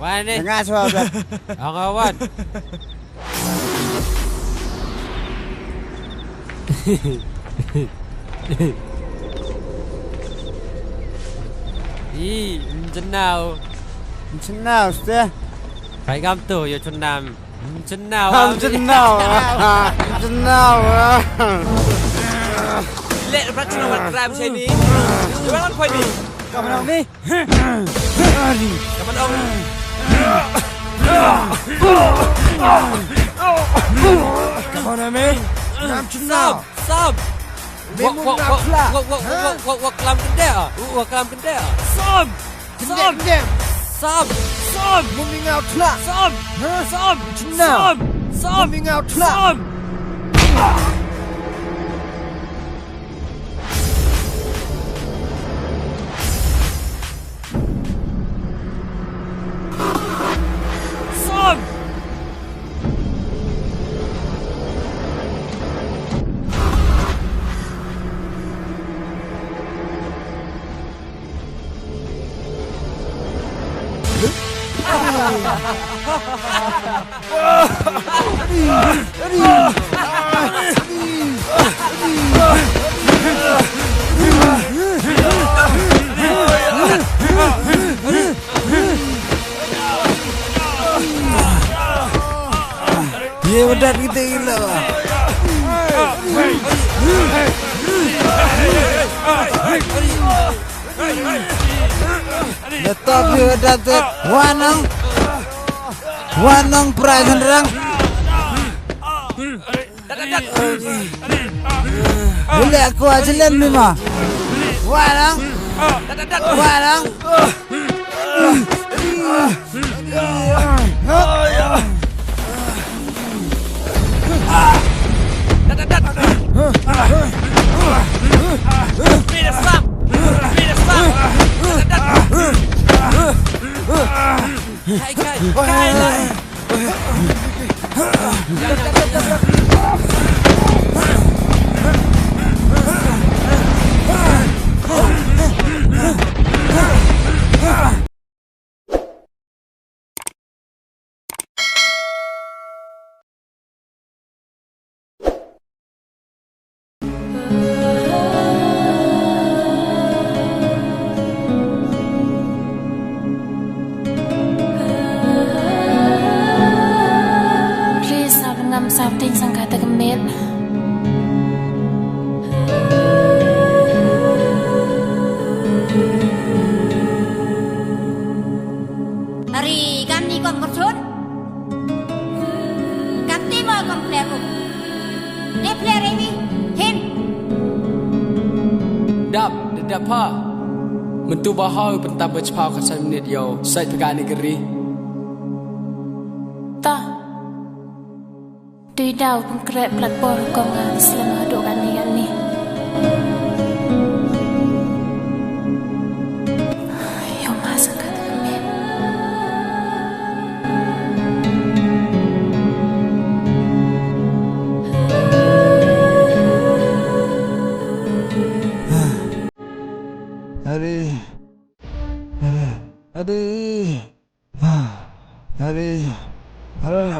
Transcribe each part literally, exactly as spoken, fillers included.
Wan ne. Nga swa ba. Ong wan. Ih, mjenau. Mjenau ste. Kai kam tu yo chunam. Mjenau. Mjenau. Mjenau. Lek berat chunam wan kram sini. Jual koi ni. Kam nang ni. Come on, Amy. Nam chin now. Sam. Me mun na pla. Wa klam kende. Wa klam kende. Sam. Sam. Sam. Sam. Mun ni ngau tla. Sam. Sam. Chin now. Sam. Sam. Mun ni ngau tla. Sam. Sam! Ye, berat kita gila. Letap ye, berat. Wanang. Wanang, perai genderang. Ile aku aja len lima. Warang. Warang. Kai, kai, kai, lai. Ri sa bngam sa bteng sangka ta kmet. Ari kam ni kom kerchun. Kam ti mo kom pler kum. Te pler ewi. Hin. Dap, de dap ha. Mentu ba ha u pentam ba chiphaw ka san minit yo. Sait pega ni geri. Ta. Dei daw pynkreh plat por kong nga slem haduh kane kane. Yo ma sangkat kmen. Ade. Ade. Ade. Ade. Ade.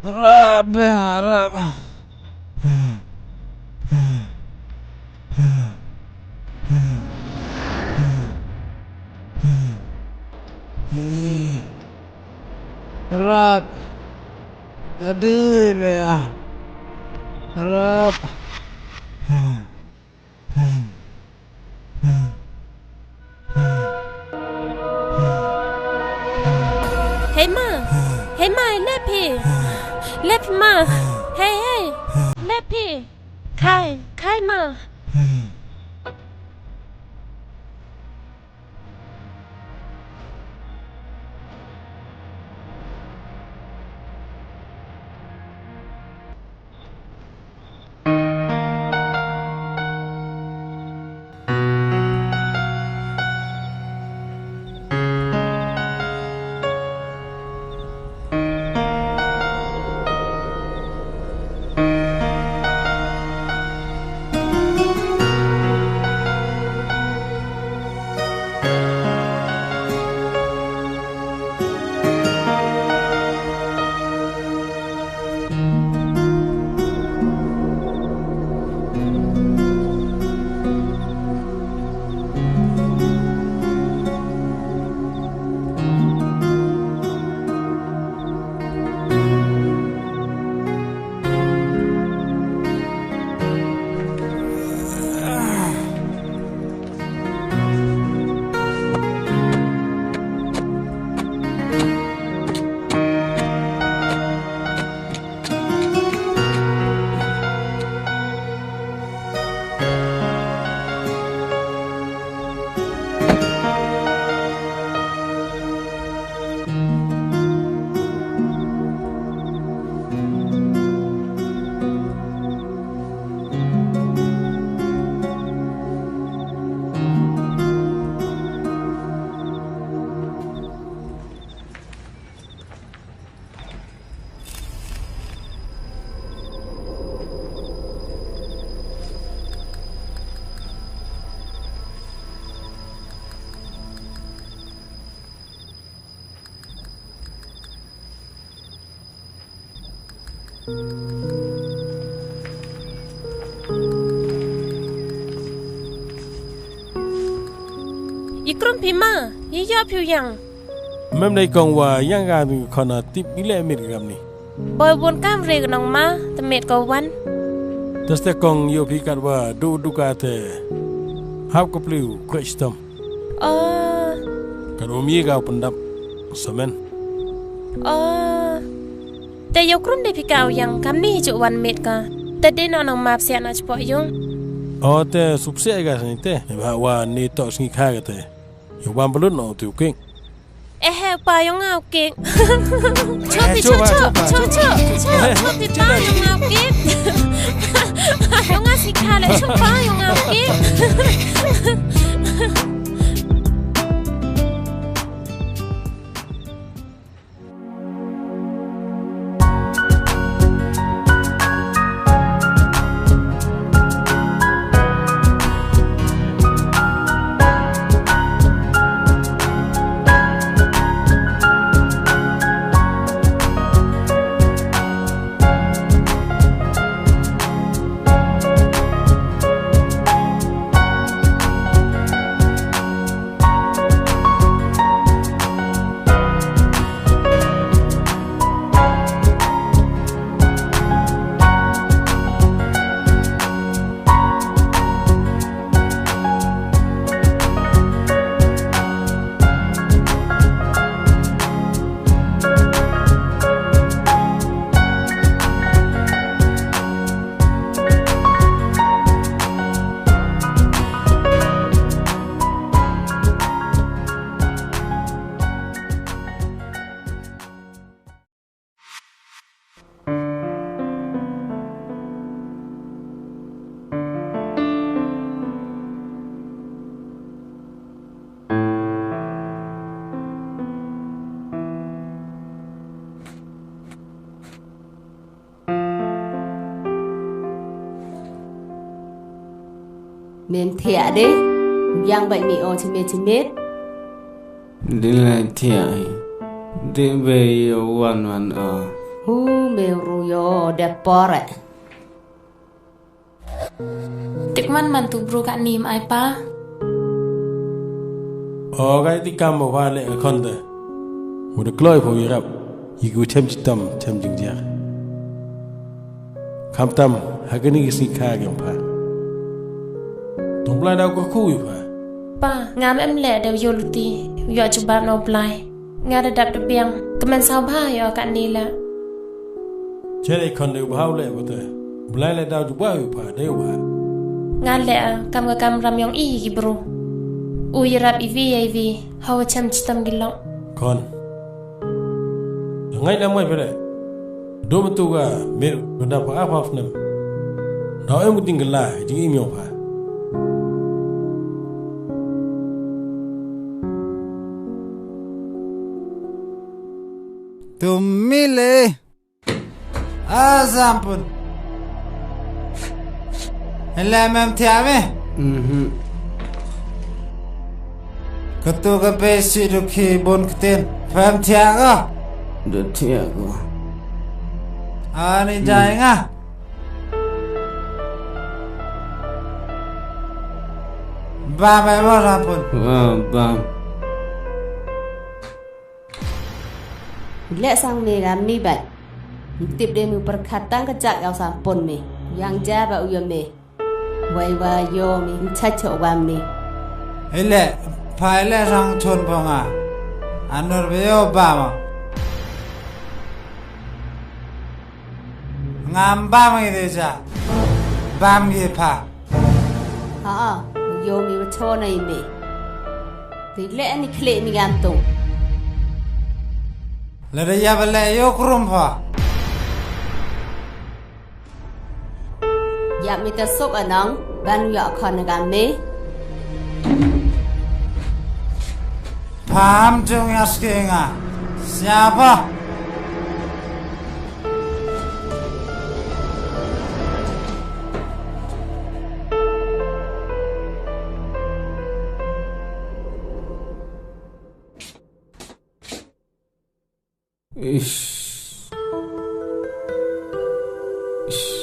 Arap, arap. Ih, le ah. Harap. Hei ma. Hei ma, leh phi. Leh phi ma. Hei, hei. Leh phi. Khai, khai ma. Ïa krum phi ma, ïa ïoh phi u ïang. Mem dei kong wa ïang ka mi khon a tip i leh miet ka kamni. Boi bun kam re ka nong ma, te miet ka wan. Te ste kong ïoh phi kat wa du du ka te. Hap ka pliu kwet stem. Oh. Ka rum ïa ka pyndap samen. Oh. Te ïoh krum dei phi ka u ïang kamni ju wan miet ka. Te dei nong nong map siat na chpoh ïung. Oh te sup siat ka sani te. Ba wa ni tok sngi kha ka te. Ïoh bam balut no tu king. Eh, eh, pa ïong nga u kek. Cho phi, cho, cho, cho, cho, cho phi pa ïong nga u kek. Ïong nga si kha le, cho pa ïong nga u kek. Mem thiah de, yang bai mi o chime chime. Dile thiah hi. De be yo wan wan o. Hu me ru yo de pore. Tik man man tu bru ka nim ai pa. O kai tik kam mo ba le khon de. Mu de kloi pho yarap. Yi ku chem chitam chem jing jia. Khamtam ha kane ka sngi kha ka jong pha. Tang Blai da ka khu ïa pha. Pa, ngam em leh da u ïoh luti, u ïoh jubab na u Blai. Nga da dap da biang, kmen saw bha ïoh kane leh. Cherei khon dei u bha u leh bata. Blai leh da u jubab ïa pha, dei u bha. Nga leh kam ka kamram jong i ki bru. U ïarap iwi ïa iwi, hawa chem chitom ki lok. Khon. Ngai na mai pere. Dum tu ga mir da pa apa fnem. Da em ding la jing im yo pa. Tu mile. Azampun. Ele mem tiame. Mhm. Katu ka besi du ki bun ktin. Pem thiak ko. Du thiak ko. Ani jai nga. Bam e mo rampun. Bam. Leh sang me ga mi bai. Tip de mi pyrkhat tang ka jak yau sang pun mi. Yang ja ba u yo me. Wai wa yo mi chach cho wam ni. Ile, pa ile rang chon po nga. Anur be yo ba ma. Ngam ba ma ngi de ja. Bam ngi pa. Ha, yo mi wa cho na ime. Ti le ni khle mi gam tu. Le de ya ba le yo krum pa. Ïa mi ta suk anang ban ïa khon na gam me. Pam jong ya ske nga. Siapa? Ish. Ish.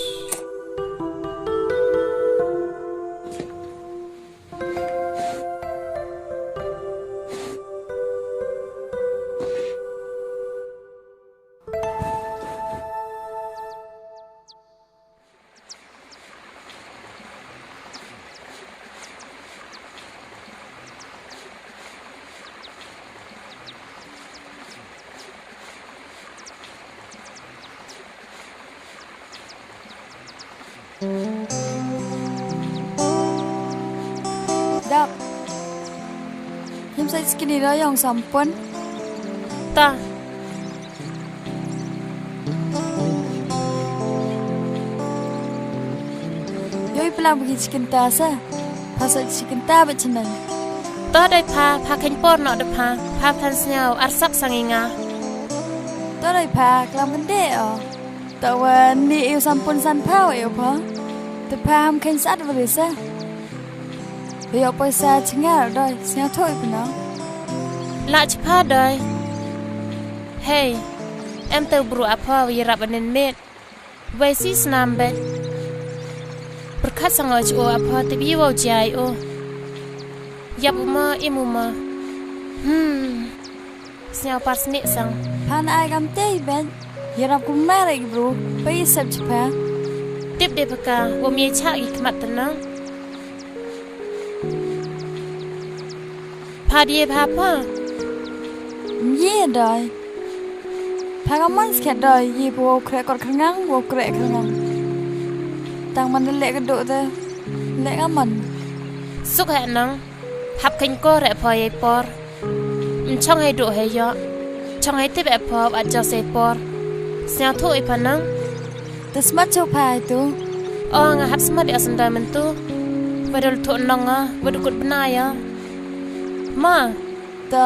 Dap. Ngim sa skin ïa ïong sampun. Ta. Ïoi pla bagi chicken ta sa. Pha sa chicken ta ba chenang. To dei pha, pha khein por noh da pha. Pha phan sñiaw arsap sang i nga. To dei pha klam kynde o. To wa ni ïu sampun san pha wa ïu pha. Te pha ham khein sat wa risa. Ïoh poisa chngar doi, sñiaw thoi pynang. Lah chipha doi. Hei, em te u bru apha u ïarap anen met. Wei si snam bet. Pyrkhat sang o chu apha tip yi wow jai o. Yap u ma, im u ma. Hmm. Sñiaw par snieh sang. Phan ai kam te i ben. Ïarap kumne ra i bru. Pa i sep chipha. Tip de paka, wa mi chah i khmat tenang. Pha die pha pha. Ye dai. Pha ka man skhet dai, ye pha wow kre kot krengang, wow kre krengang. Tang man le ka do te. Le ka man. Suk he nang. Hap khein ko re pha ye por. Chong hei duh hei ïoh. Chong hei tip e pha at jaw sei por. Sñiaw thuh i pha nang. Te smat cho pha i tu. O nga hap smat i asan da myntu. Wa dol thuh nong nga, wa dukut bnai ya. Ma. Ta.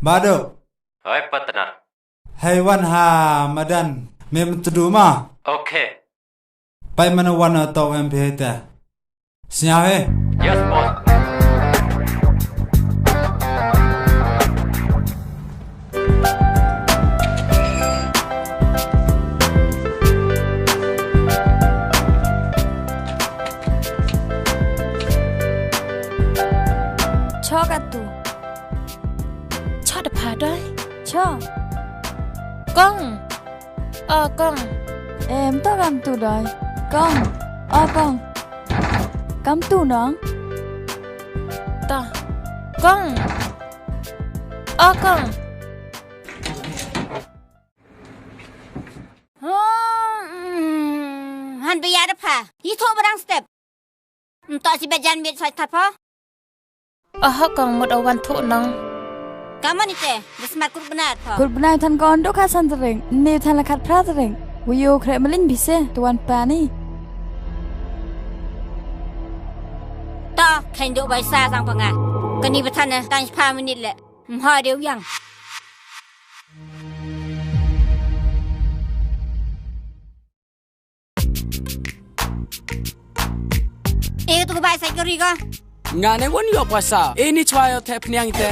Badu. Hoi, partner. Hei wan ha madan. Me mynta du ma. Okay. Pai mana wan na to em phe ta. Sñiaw he. Yes, boss. Chok atu. Chok da pha doi. Chok. Kong. O kong. Em to kam tu doi. Kong. O kong. Kam tu nong. To. Kong. O kong. Hmm, han biya da pha. Yi tho barang step. Nto si bejan mit sai tha pha. Oho kong mut o wan thuh nong. Kaman ite, bismat kur bnai tho. Kur bnai than kon do kha san tring, ni than la khat phra tring. Wiyo kre malin bise, tuan pani. To, khen do bai sa sang panga. Kani bathan na, tang pha minit le. Mha de yang. Eh, tu bai sai kari ka. Nga ne wan yo pasa. Eh, ni chwa yo te pniang te.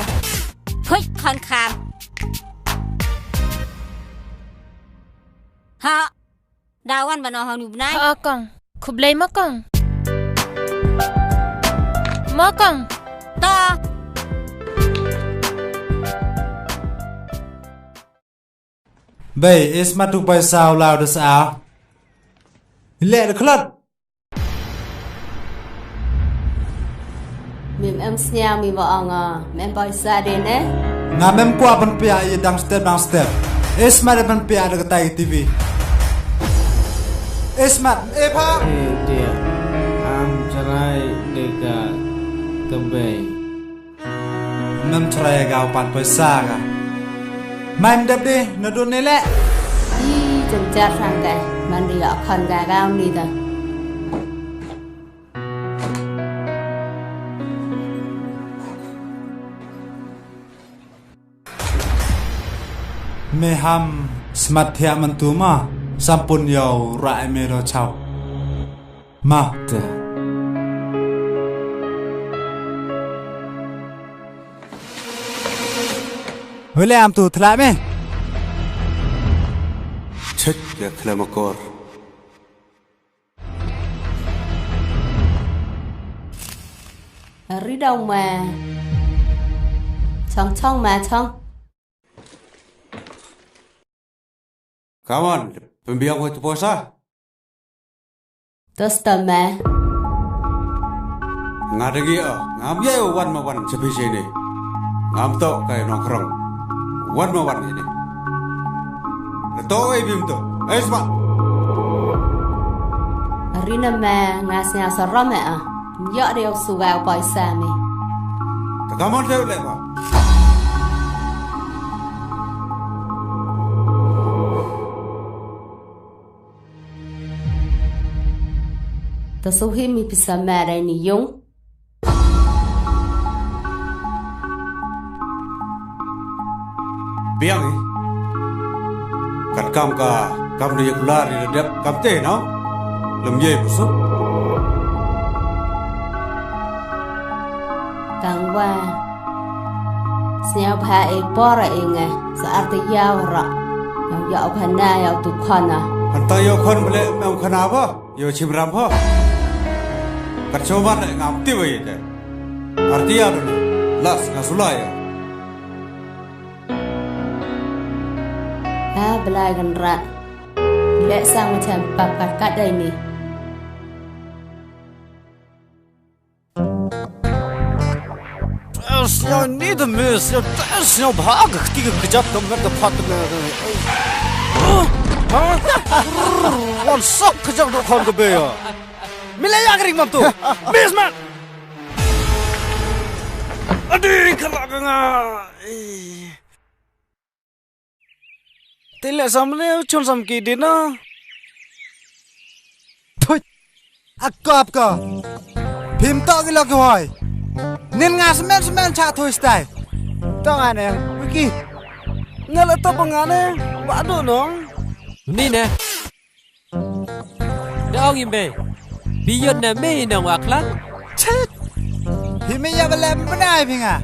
Hoi, khan khan. Ha. Dawan bano hanu bnai. Ha, kong. Khublei ma kong. Ma kong. Ta. Bei, is matu paisa u lau da sa. Le da khlot. Mim em sñiaw mi ba ong, ah, mem paisa de ne? Nga mem kwah ban pia i dang step dang step. Is mat ban pia da katai T V. Is mat, eh pa. Eh, dia. Am charai de ka kebei. Mem chrai ga u pan paisa ga. Mai mdep di, na dun ni le. Ih, jynjar sang kai, man di ga khon ga ga ni da. Me ham smat thiah man tu ma, sampun yow ra e me ro chaw. Ma te. William tu thla me. Chit ya khla makor. Ri dong ma. Chong chong ma chong. Come on, pynbiang ko tu posa. Tos ta ma. Nga dagi, ah, ngam ye wan ma wan sepi sini. Ngam to kai nongkrong. Wan ma wan ini. Leto ai bim to. Ai sma. Rina ma nga sñiaw sarom eh, ah. Yok de ok suga paisa mi. Takamon de le ba. Ta suhi mi pisa ma dai ni yung. Biang i. Kat kam ka kam de kular i dep kam te no. Lem ye busu. Tang wa. Sñiaw bha e por e nge sa ar te yaw ra. Yaw yaw bha na yaw tu khana. Hanta yaw khan bele mem khana ba. Yaw chim ram ho. Kat choban le ngam ti ba ye te. Ar ti yaw dun. Las nga sula ya. Ha belai gan rat. Le sang macam pap kat kat dai ni. Sñiaw ni de me, sñiaw, sñiaw bha ka kti ka kjat ka met ka phat me. Ha? Wan sak kjat do khon ka be ya. Mi la yak ring mam tu. Miss man. Adi kala ka nga. Te le samne u chon sam ki dina. Thut. Akop ko. Phim to ki lo ki hoi. Nin nga semen semen cha thui stai. To nga ne. Ki. Nga la top nga ne. Ba do nong. Ni ne. Da ong im be. Bi yot ne me nong wa klan. Chet. Hi me ya ba lem bnai phi nga.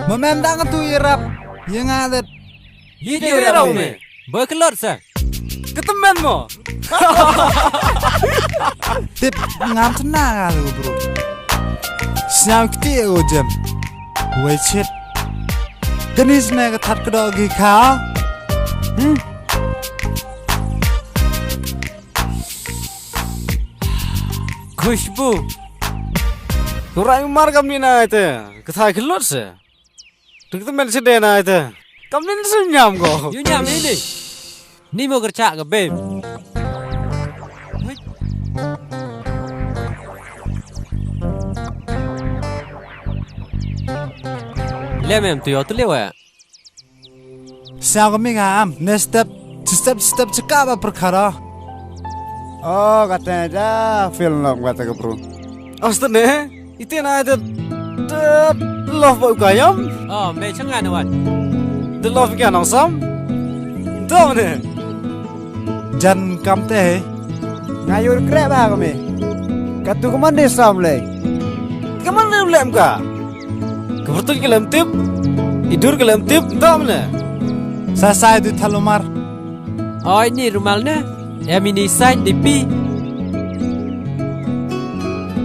Ma mem dang tu yarap. Ya nga det. Yi de rau me. Ba kelot sa. Ketemen mo. Tip ngam tena nga tu bro. Sñiaw kti o jem. Wei chet. Kani sne ka that kdo gi kha. Hmm. Khushbu. Turai mar kam ni na ite. Ka thai khilot se. Tuk tu men se de na ite. Kam ni se nyam ko. Yu nyam ni ni. Ni mo kerja ke bem. Lem em tu yo tu lewa. Sa ko mi nga am ne step step step chika ba perkara. Oh, kata ja film nom kata ke bro. Asta ne, ite na ite de love ba ukayam. Oh, me changa ne wan. De love kya nong sam. Dom ne. Jan kam te he. Nga yur kre ba ko me. Katu ko man de sam le. Ko man de lem ka. Ka pyrtuit ka lem tip, i dur ka lem tip, dom ne. Sa sai du thalumar. Oi ni rumal ne. Em ini sai dipi.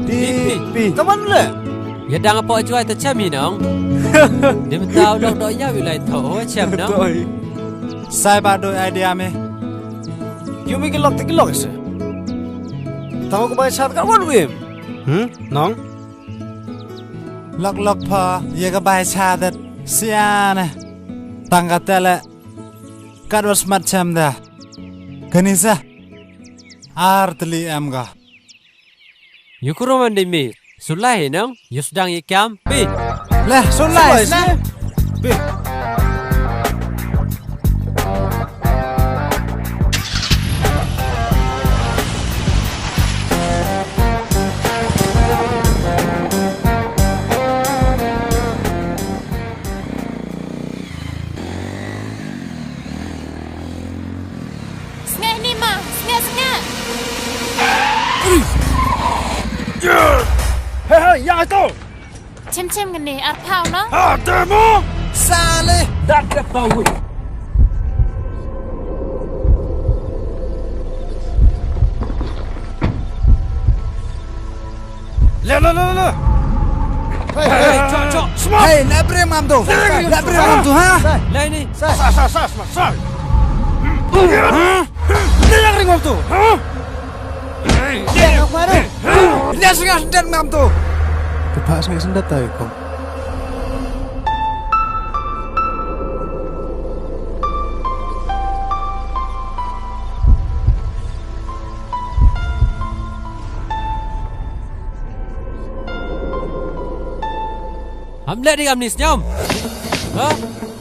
Dipi. Kaman le. Ya dang apo juai ta chem hi nong. Dim tau lok dok ya wi lai tho chem nong. Sai ba do idea me. Yu mi ki lok te ki lok se. Tau ko bai chat ka wan wim. Hmm? Nong? Lok lok pha, ye ka bai cha dat. Sia ne. Tang ka tele. Kat was mat chem da. Kani sa. Ar teli em ga. Yu kuro man de mi. Sulai nang. Yu sdang ye kam. Pi. Lah, sulai. Sulai, sna. Pi. Sngeh ni ma, sngeh sngeh. Hei hei, ïa to. Chem chem ngane arphaw no. Ha demo. Sale. Dat ka pawi. Le le le le. Hey, hey, chok chok. Hey, na brem ngam tu. Na brem ngam tu ha. Lai ni. Sa sa sa sa sa. Ha? Ni yang ring ngam tu. Ha? Ni yang maru. Ni yang ngam tu. Kepak sangat sendat tayo kong. Ham leh ding am ni sñiawm. Ha?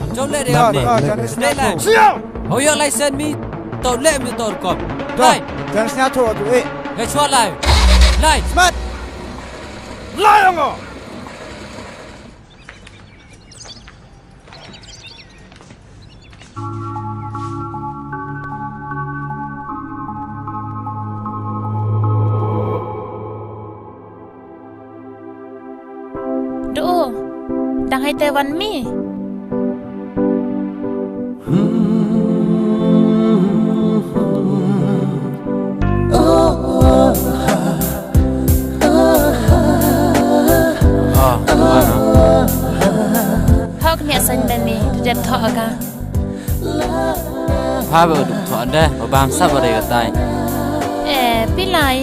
Ham jom leh ding am ni. Sñiaw. Ho ïoh license mi. To leh mi to rukom. Lai. Jan sñiaw to tu eh. Hei chwa lai. Lai. Smat. Lai ong. Do, dang hai te wan mi. Ah, wan ah. Hok ni asan dani, dep thok ka. Pha ba u duk thoh de, u bam sap ba dei ka tai. Eh, pilai.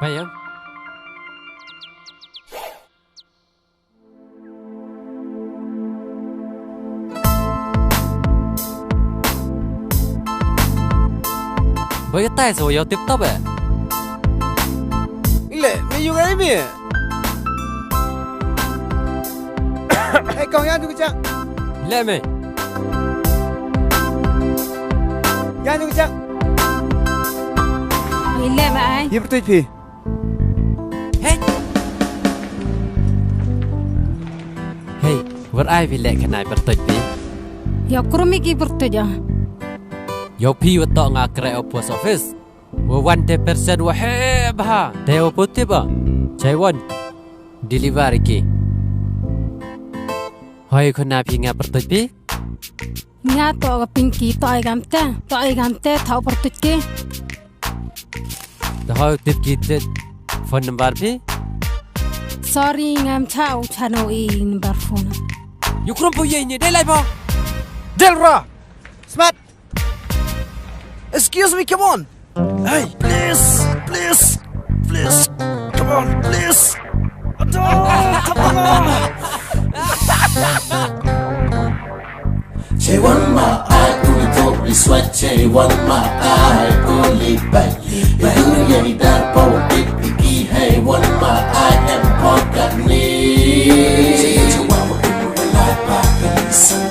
Ba ïa. Ba ïa tai sa ïa tip top eh. I Me ïu ngai me. Hei kong, ïa tu ka jak. Leh me. Ïa tu ka jak. Leh me ai. Ïa pyrtuit phi. Hei. Hei, wat ai phi leh kane pyrtuit phi. Ïa krum ïa ki pyrtuit ïa. Ïa phi wat to nga kre o post office. Wa wan te percent wa heh bha. Te wa putih ba. Chai wan. Deliver ki. Hoi khuna phi nga pyrtuit phi. Nga to ka Pinky to ai gam te. To ai gam te thaw pyrtuit ki. To hoi tip ki te phone number phi. Sorry ngam cha u chano i number phone. Ïa krum phi ïa ni dei lai ba. Delra. Smart. Excuse me, come on. Hey, please, please, please. Come on, please. Aduh, come on. Che wan ma ai uli to riswat che wan ma ai uli bai. Bai uli ya idar pau tip iki hey wan ma ai em pau kani. Che wan ma ai uli bai pa kani sang.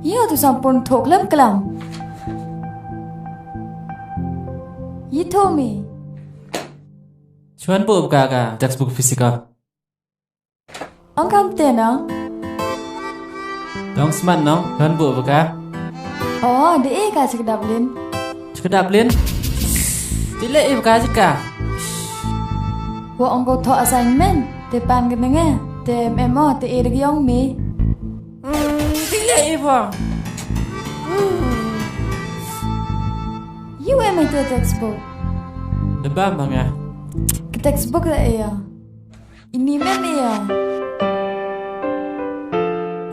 Ïa tu sampun thok lem kelam. Ïa tu mi. Chuan bu ka ka textbook physical. Ong kam te nong. Dong smat nong, kan bu baka. Oh, de e ka chikdap lin. Chikdap lin? Ti le e baka chika. Wa ong ko tho assignment, te pan ke nenge, te M M O, te e de yong mi. Hmm, ti le e ba. Hmm. You em te textbook. De ba manga. Ke textbook de e ya. Ini men ïa.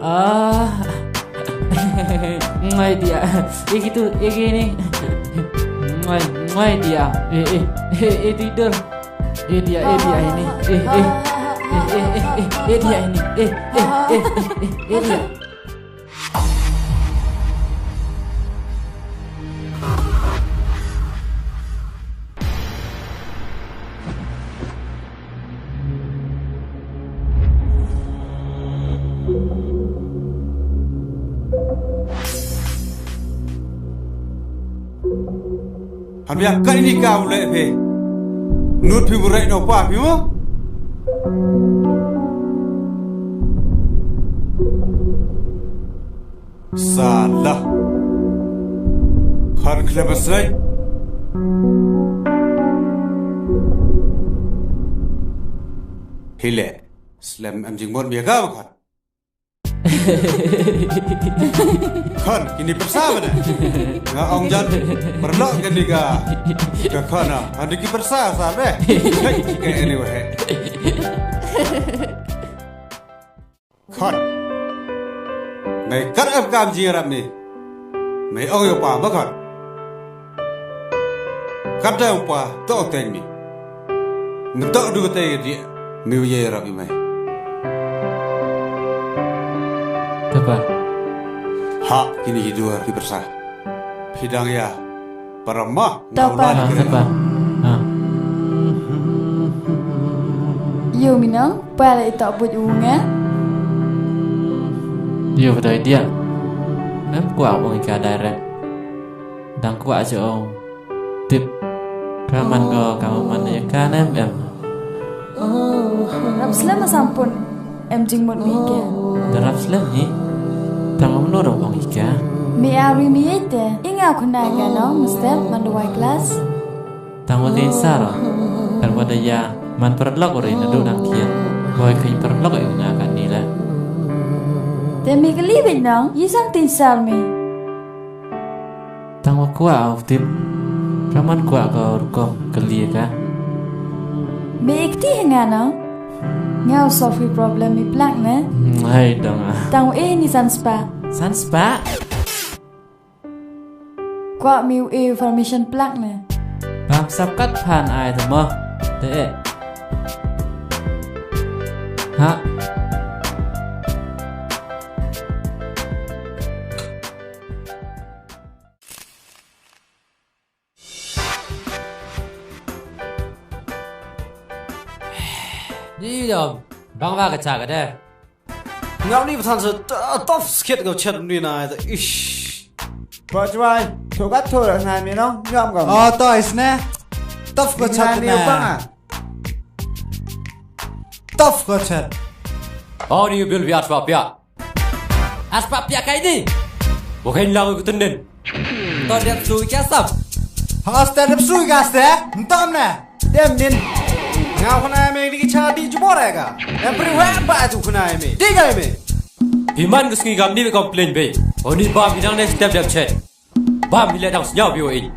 Ah. Ngai dia. Eh gitu, eh gini. Ngai, ngai dia. Eh, eh, eh, eh tidur. Eh dia, eh dia ini. Eh, eh. Eh, eh, eh, eh, eh dia ini. Eh, eh, eh, eh, eh dia. Am ya ka ini ka u leh phi. Nud phi burai no pa phi mo. Salah. Khan khlem slem. Hi leh. Slem em jingmut mi ka khan. Khan kini pyrsa bana. Nga ong jan. Paralok kani ka. Ka khan ah. Ani ki pyrsa sa be. Hai ki ka anyway. Khot. Ngai kat ap kam jing rap ni. Ngai ong yo pa ba khot. Kat da pa to teng mi. Ngi to du te di. Mi ye rap i mai. Tapa. Ha kini hi duar ki pyrsa. Phi dang ya. Para ma. Tapa. Tapa. Ha. Yu minong, pa la itok buj u nga. Yu ba doi dia. Mem kwah ong ika direct. Dang kwah aja ong. Tip. Ka man ko ka man ya ka nem em. Rap slem ma sampun. Em jingmut mi ika. Da rap slem hi. Tang ong no rong ong ika. Mi awi mi ite. Inga khuna ka no, mustep man duwai class. Tang ong le sar. Kan wada ya man perlok ore na du nang kian. Boy khin perlok ina kan nila. Te mi kali bit nong, yisang tin sar mi. Tang wa kwah au tip. Ka man kwah ka rukom kali ka. Me ikti hanga na. Nga u solve problem mi plak ne. Hmm, hai dong ah. Tang u e ni san spa. San spa? Kwah mi u e information plak ne. Bam sap kat phan ai te mo. Te e. Ha. Ni dom, bang ba ka cha ka de. Ngau ni pathan sa tough skit ko chat ni na ita ish. Ba chwai, to kat to na mi no, ngam ngam. Oh, to isne. Tough ko chat ni na. Bang ah. Tough ko chat. Oh, ni bil biat ba biat. Aspa pia kai ni. Bo kai lang ku tenen. To dep sui ka sap. Hasta dep sui ka ste. Ntam na. Dem din. Nga khuna me di cha di jubor ka. Everywhere ba tu khuna me. Di kai me. Iman ku sngi gam ni complain be. Oni ba bidang ne step dep chet. Bam hi le dang sñiaw biwa ing.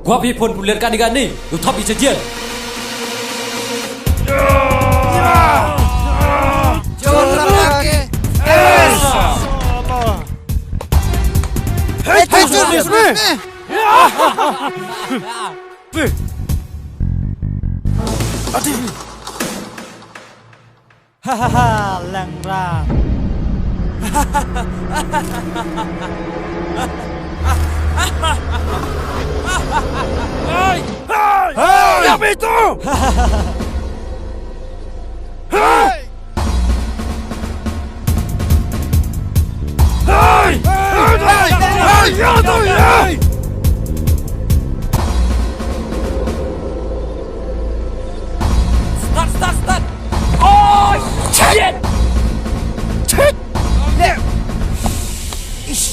Kwah phi phone puler kani kani, u thap i cha jian. Hey, hey, hey, hey. Ati. Ha ha ha, Langrang. Hey! Hey! Hey! Hey! Hey! Hey! Hey! Hey! Hey! Hey! Start, start, start! Oh, shit! Shit! Ish!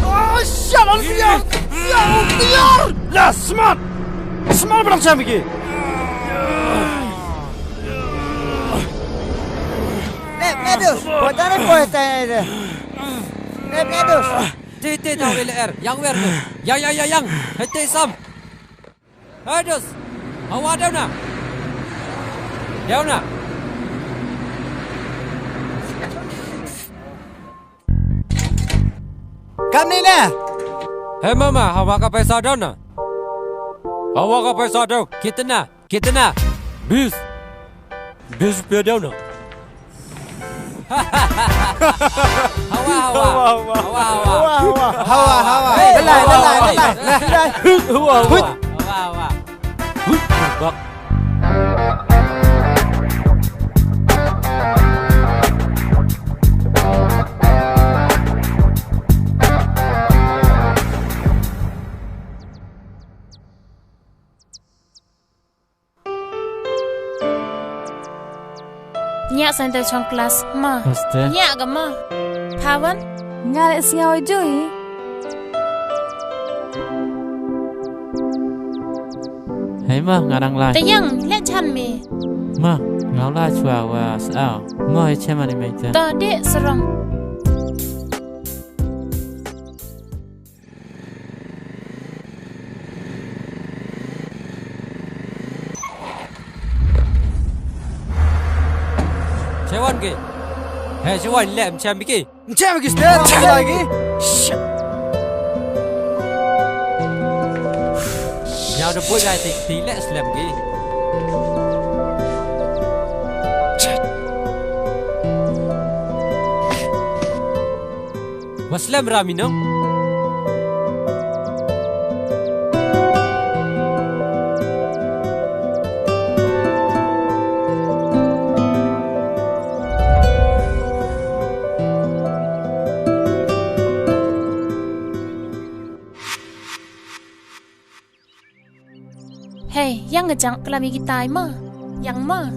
Oh, shit! Ang biar! Ang biar! Lah, smart! Smart barang siapa ki? Nek, Medus, buat apa kau tanya dia? Nek, Medus. Ti, ti, tau L R. Yang wer tu. Yang, yang, yang, yang. Hei, ti, Sam. Hei, Dos. Hawa, deu na. Deu na. Kam ni na. Hei, mama, hawa ka paisa deu na. Hawa ka paisa deu. Kitna? Kitna? Bis. Bis pe deu na. Hawa, hawa. Hawa, hawa. Hawa, hawa. Hawa, hawa. Hey, lalai, hawa, lalai, hawa, lalai. Hawa, hawa. Hawa, hawa. Hui, bak. Ngiah sa nte chong klas ma. Aste. Ngiah ka ma. Pha wan. Nga leh sngaw jui. Hei ma, nga dang lai. Te ïang, leh chan me. Ma, nga la chwa wa sa. Ma, hei che ma ni mai te. To dei sarong. Chewan ki. Hei, chewan leh, em chem ki. Em chem ki, step, chem ki. Ïa, da boi gai tik tik leh slem ki. Wa slem ra mi nong. Hei, ïang nga jang klam ïa ki tai ma. Ïang ma.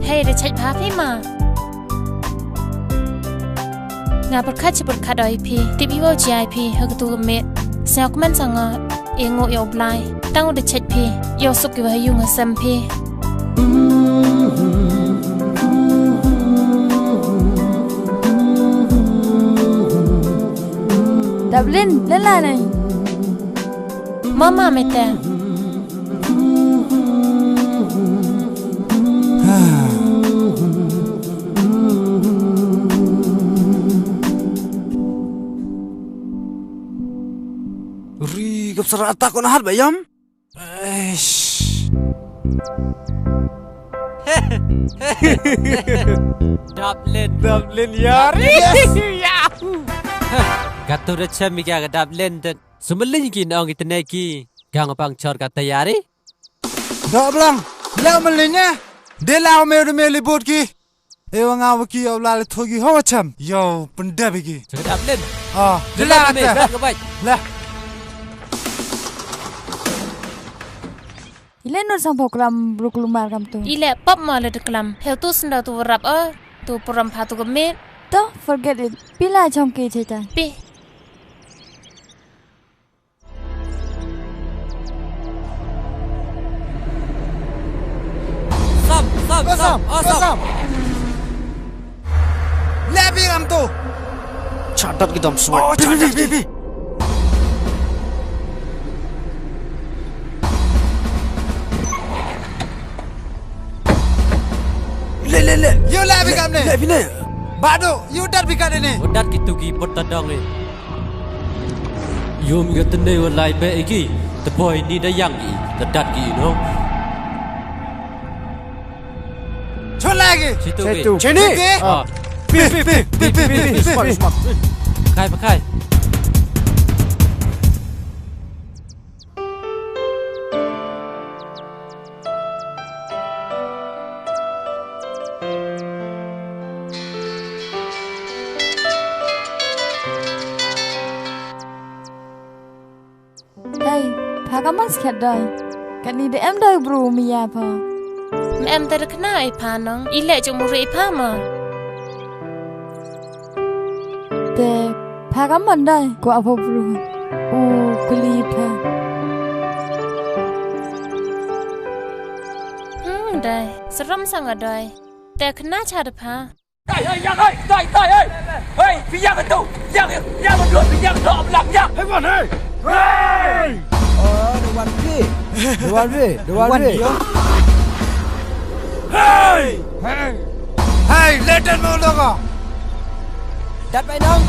Hei, da chait bha phi ma. Nga pyrkhat shi pyrkhat oi phi. Tip ïa u G I P ha katu ka miet. Sngewkmen sa nga. Ïa ngu ïa u Blai. Tang u da chait phi. Ïa u suk ïa u ha ïung ha sem phi. Daplin, leh la nai. Mama mete. Ri, kap sara atak ko nahat ba ïam. Eish. Daplin. Daplin ïari. Yes. Yahoo. Katu da chem ïa ka Daplin te. Sumlin ki nong ki tene ki. Gang pang chor ka tayari. Dok blang. Leh mlin ne. De la me de me libut ki. Ewa nga wa ki yow la le thogi ho wa chem. Yow pyndep ki. Check it out, Lin. Ah, de la me te. Bet ka bai. La. Ile nur sang pokram bruk lumar kam tu. Ile pap ma le deklam. Hel tu senda tu warap, oh. Tu puram pha tu kemit. To, forget it. Pila chom ke chetan. Pi. Sam, sam, sam, sam, oh, sam. Sam. Lebi ngam tu. Chadat ki dam suai. Oh, chadat ki. Bi, bi, bi. Le, le, le. Yu lebi ngam ne. Lebi ne. Badu, yu dat bi ka ne. Wadat ki tu ki bot tadong ne. Yum ïa tene wa lai be iki, te poi ni da yang i, te dat ki no. Chula ki. Situ ki. Situ. Chini. Situ ki. Ah. Pi, pi, pi, pi, pi, pi, pi, pi, pi. Smart, smart. Kai pa kai. Hei, pha ka mas khat doi. Kani de em doi bru mi ya pha. Me em te de khna ai pha nong. I le jong mu re i pha ma. Te pha ka man dai ko apo bru. U kli pha. Hmm, dai. Seram sang dai. Te khna cha de pha. Dai, hei, yang, hei, dai, dai, hei. Hei, pi yang tu. Yang, yang, yang, yang, yang, yang, yang. Hei, wan, hei. Hei. Oh, the one B. The one B, the one B. Hei. Hei. Hei, leten mo logo. Dat bai nong.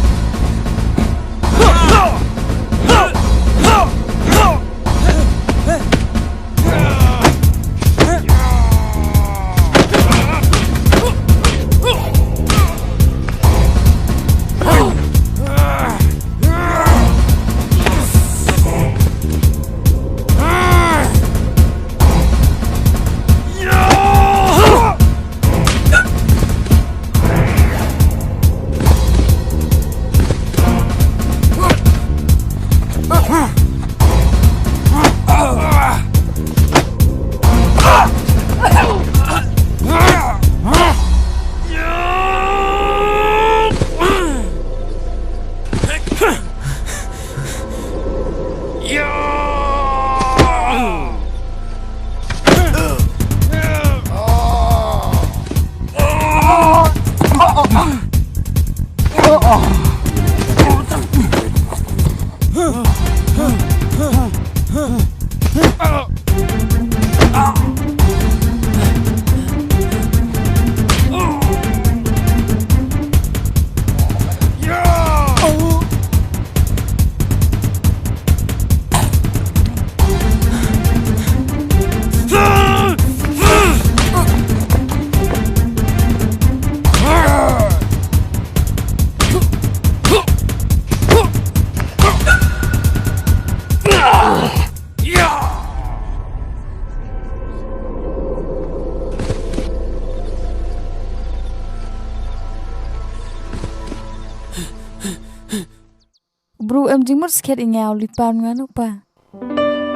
Pha em jingmut skhet i nga u li pan ngan u pa.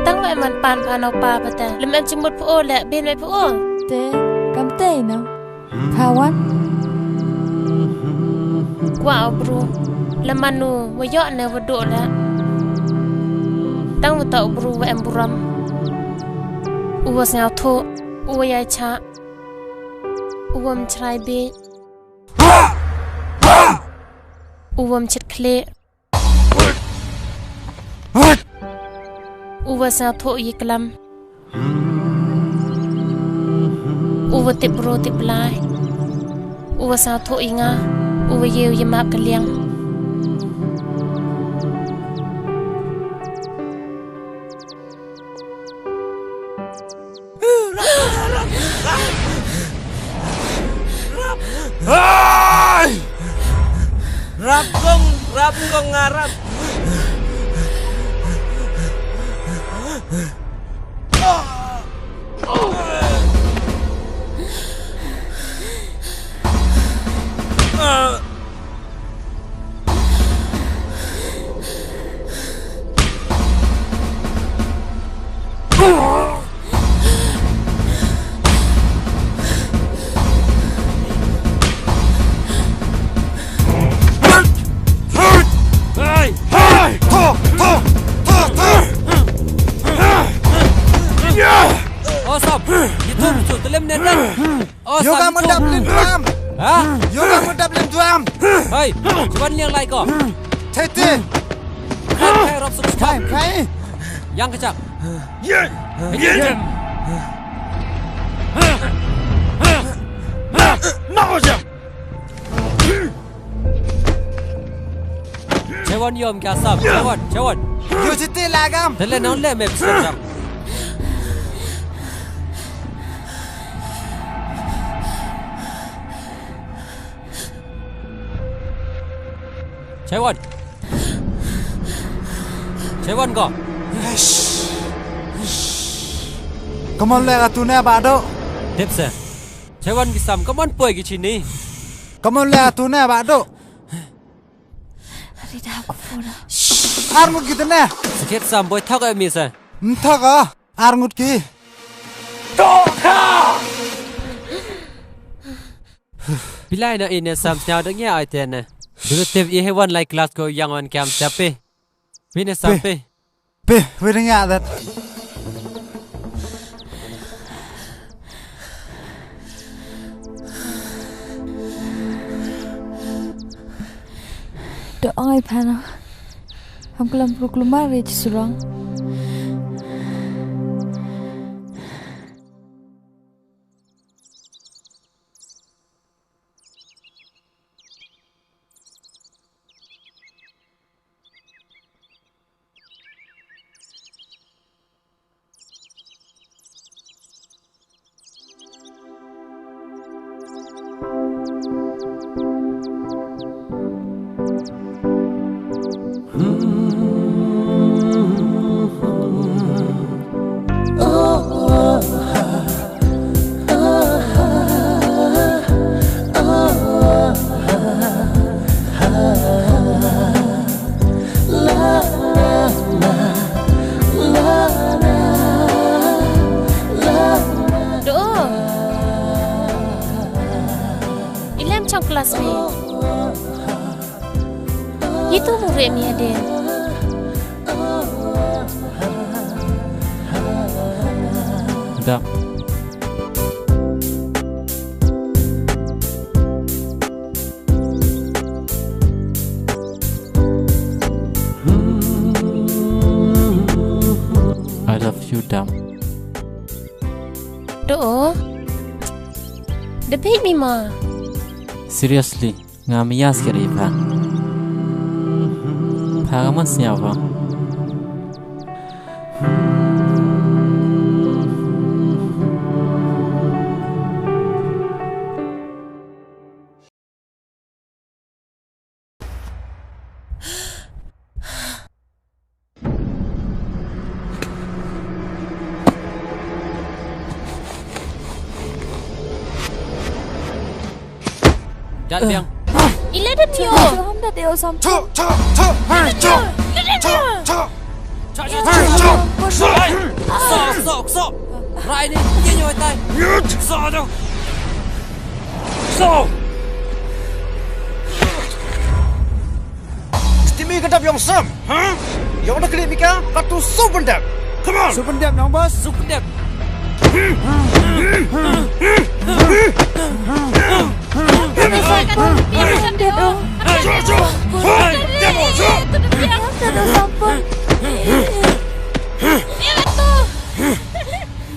Tang wa em man pan pan u pa pa te. Lem em jingmut pha o le bin me pha o. Te kam te no. Pha wan. Kwa u bru. Lem man u wa yok ne wa duk le. Tang wa ta u bru wa em buram. U wa sngewthuh. U wa yai cha. U wa mchrai bi. U wa mchit khlieh. U wa sngewthuh ïa klam. U wa tip bru tip blai. U wa sngewthuh ïa nga. U wa ïew ïa map ka liang. Ai! Rap kong, rap kong ngarap. Awesome. Itu musuh telah menendang. Yoga mendap lin duam. Ha? Yoga mendap lin duam. Hai, cuban liang lai ko. Tete. Hai, hai, rop suk. Hai, hai. Yang kecak. Yen. Yen. Mau jam. Chewon yom kya sab. Chewon, chewon. Yo jite lagam. Tele non le me pisa jam. Chaiwan. Chaiwan ko. Kamon le ka tune ba do. Tip se. Chaiwan ki sam kamon poi ki chini. Kamon le ka tune ba do. Ari da ko phone. Ar mut ki tune. Sakit sam boi thok e mi se. Mthok a. Ar ngut ki. Toka! Bilai na ine sam sñiaw da ngia ai te ne. Dulu tip i hewan lai class ko yang wan kiam siapi. Pine sampi. Pi, pi ringa dat. Dok ngai pano. Ham kelam pru kelumar ri ci surang. Do. Ilem chong class me. Itu mu re mi ade. Da. I love you, Dam. Do. The baby ma. Seriously, nga mia sikit ri pha. Pha ka man sñiaw pha. Jan biang. Ila da tio. Hom da tio sam. Cho, cho, cho. Hai, cho. Chok, chok. Chok, chok, chok, chok. Hai. Sok, sok, sok. Rai ni, kien yo tai. Sok tu. Sok. Stimi ka dap yong sam, ha? Yong da klik mika, katu super dap. Come on. Super dap nong boss. Super dap.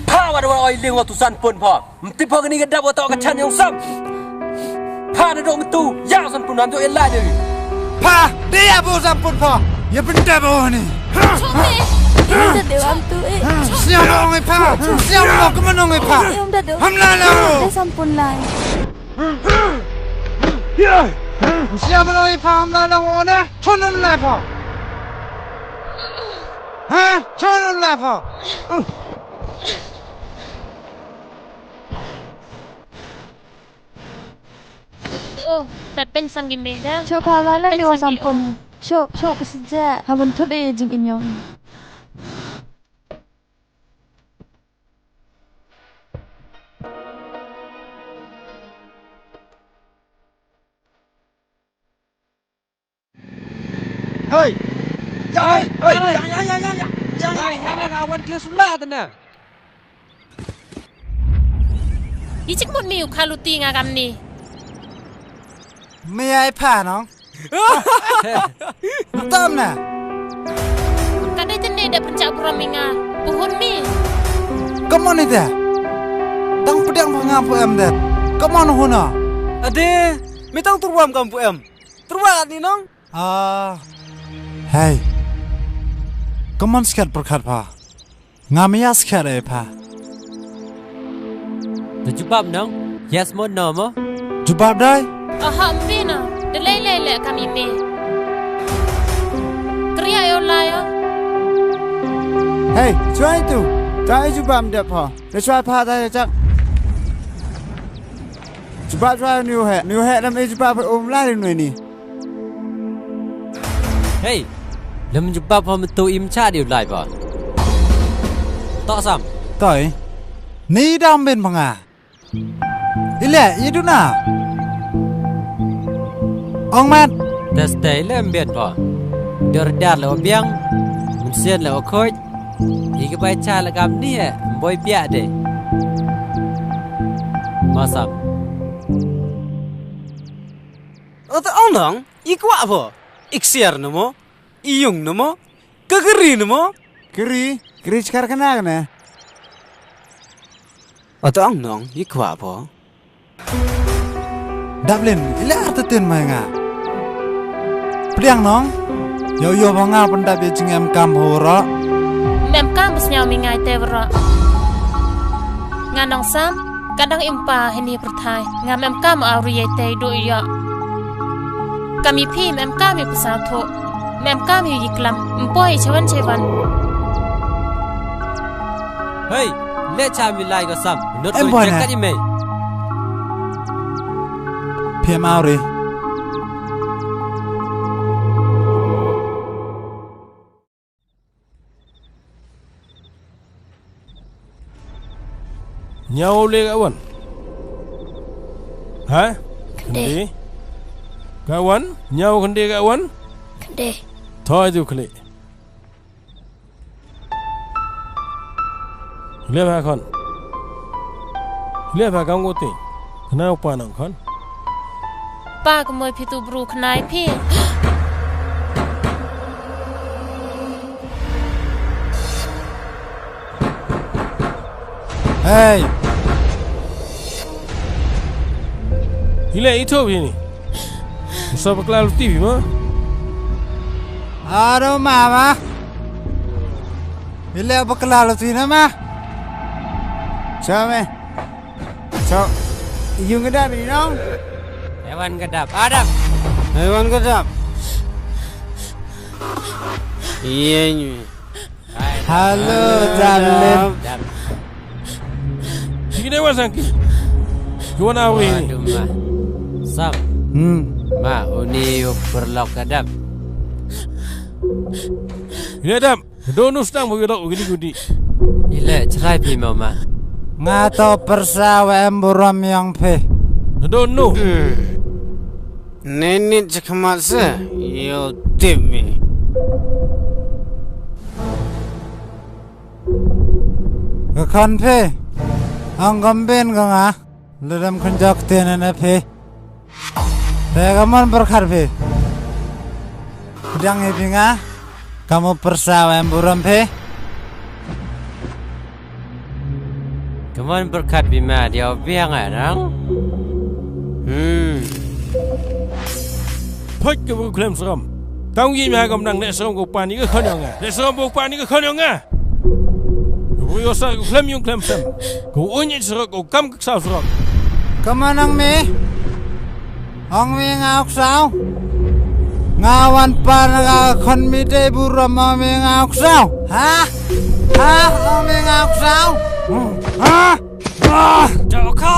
Pha, wat, wat, oi, ling, wat, tu san pun, pha. Mti pha kani ka dap, wat, ka chan yong sam. Pha, na dok mtu, ya san pun, nam dok, elai deh. Pha, dei ya bo san pun, pha. Ya benda bo ni. Chok, eh. Kita dewan tu, eh. Siapa orang, eh, pha? Siapa orang, kemana, eh, pha? Hamla lah. Dia sampun lai. Siapa orang, eh, pha? Hamla lah, oh, nah. Chunun lai, pha. Ha? Chunun lai, pha. Oh, tat pen sam gi me da. Sho pha la la ni wa sam pon. Sho, sho ka sija. Ha ban thut e jing inyong. Hei! Ya, hei, hei, ya, ya, ya, ya, ya, ya, ya, ya, ya, ya, wan kle sula tana. Ichik mut mi u khaluti nga kamni. Me ai pha nong. Tam na. Ka dei tene da pynchak burom mi nga. Buhun mi. Come on ita. Tang pdiang pha ngam pu em det. Come on huna. Ade, mi tang turwam kam pu em. Turwa ni nong. Ah. Hey. Come on, skat pyrkhat pha. Nga me ya skat e pha. Tu jubab nong. Yes mo no mo. Jubab dai. Aha, mpina. Delay lay le kami me. Kriya yo la yo. Hey, chuai tu. Tai jubab dep pha. Le chuai pha tai chak. Jubab chuai niu he. Niu he nam e jubab um lai ni ni. Hei, lem jubab pha mynta im cha dei u lai pha. Tok sam. Toi. Ni dam ben pha nga. Ile, i duna. Ong mat. Tes te ile em ben pha. Dor dar le obiang. Mynsiem le okhoit. I ka bai cha la kam ni e, boi pia de. Masam. Ot ong nong, i kwah pho. Ik siar no mo, i yung no mo, ka kri no mo. Kri, kri chkar kana kana. Ot ong nong, i kwah pho. Daplin, ila arta tin mai nga. Pdiang nong. Yo yo ba nga pun dap ye jingem kam ho ro. Mem kam bus nyau mi ngai te ro. Nga nong sam, ka dang impa hini perthai. Nga mem kam au ri ye te do yo. Kami phi mem kam i pesa tho. Mem kam i klam. Mpoi chewan chewan. Hei, le cha mi lai ko sam. Not em ko boy check na. Kat i mei. Phi mau ri. Nyaw le ka wan. Ha? Kande. Kande. Ka wan? Nyaw kande ka wan? Kande. Thoi tu kle. Leh ba khon. Leh ba kam ko te. Kena upa nang khon. Pa kemoi phi tu bru khnai phi. Hey. Ile ito bini. Sa bakla luti bi ma. Aro mama. Ile bakla luti na ma. Sa me. So, yung kedap ni nong. Hewan kedap. Adap. Hewan kedap. Iya ni. Hello, darling. Sini dewa sangki. Gimana awi ni? Aduh, ma. Sam. Hmm. Ma, uni yuk perlok kedap. Ïa dap. Dono sdang ba ïa dok gidi gudi. Ila chrai phi mama. Nga to pyrsa wa em burom ïong phi. Dono. Nenit chakmat se yo tip mi. Ka khon phi. Ang gam ben ka nga. Lada ym khynjok te ne ne phi. Te ka mon pyrkhat phi. Pdiang ïa phi nga. Ka mon pyrsa wa em burom phi. Ka mon pyrkhat phi ma dia biang arang. Hmm. Phoj ka bu khlem srom. Tang yi ma ka mnang ne srom ko pani ka khon ïong nga. Ne srom ko pani ka khon ïong nga. Ka bu yo sa ko khlem ïong khlem sem. Ko unyit srok ko kam Ksaw srok. Ka manang me. Ong me nga u ksaw. Nga wan par na ka khon mi te burom ong me nga u ksaw. Ha? Ha? Ong me nga u ksaw. Ha? Ha? Joko.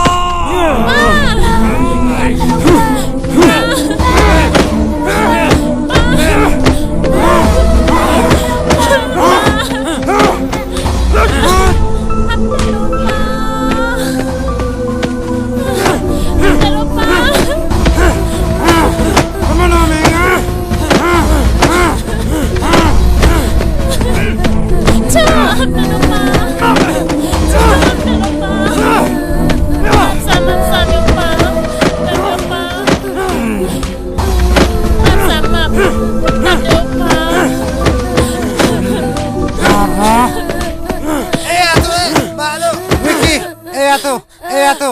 Ê, atu, ê, balu, Vicky, ê, atu, ê, atu.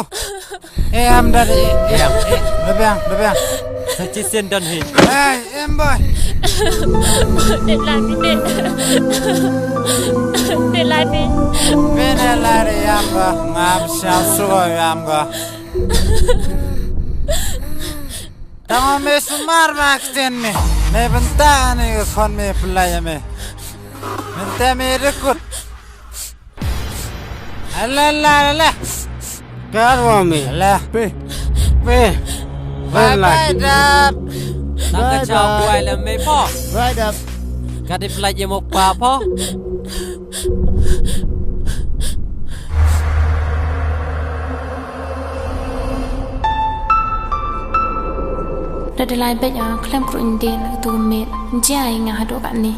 Ê, em, dad, ê, ê, ê, da biang, da biang. Sa chi sien don hi. Ê, em, boy. Dek lai ni, dek. Dek lai ni. Bene lai ri yam ga, ngam siam suwa yam ga. Tang me sumar ba ktien me. Me bynta ani ka khon me pynlait ïa me. Mynta me rikut. Ala la la la. Kar wa me. Ala. Pe. Pe. Bye bye dap. Tang ka chau kuai la me po. Bye dap. Ka dei pynlait ïa mo pa po. Da dei lai beit ïa nga khlem kruh ndien ïa katu ka miet. Jia ïa nga haduh katne.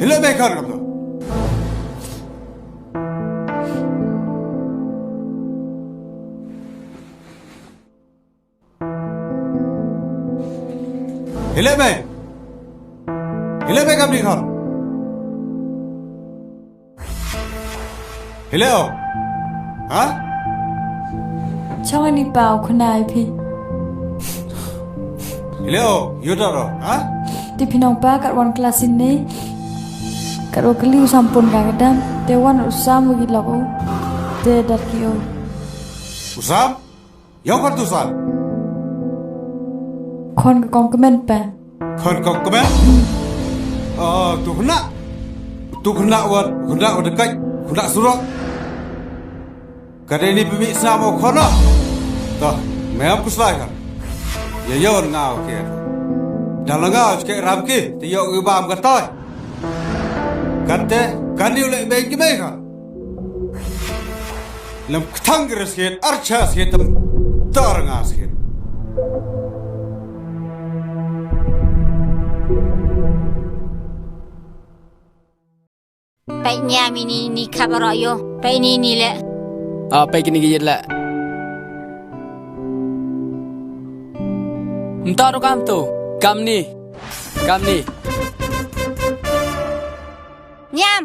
Hile me khar kam to. Hile me. Hile me kam ni khar. Hile o. Ha? Chong ani pau khuna ai phi. Hile o, yu da ro, ha? Te phi nong pa kat wan class in ne. Kat wa kali u sampun ka kadam. Te wan u sam wa ki lok u. Te dar ki o. U sam? Ïa u khon tu san. Khon ka kong kmen pa. Khon kong kmen. Ah, tu khynnah. Tu khynnah wat, khynnah wat dekat, khynnah surok. Ka dei ni pynmih snam u khon noh. Toh, me ym kuslai kan. Ïa ïa wan nga u ke. Dang la nga u chke ram ki, te ïoh ki bam ka toy. Kate, kan ïoh leh beng ki mei kan. Lem ktang gres skit, archa skit, tem tar nga skit. Peit nia mi ni ni khabar yo. Peit ni ni le. Ah, peit kini ki yit le. Ntar kam tu, kam ni, kam ni. Niam.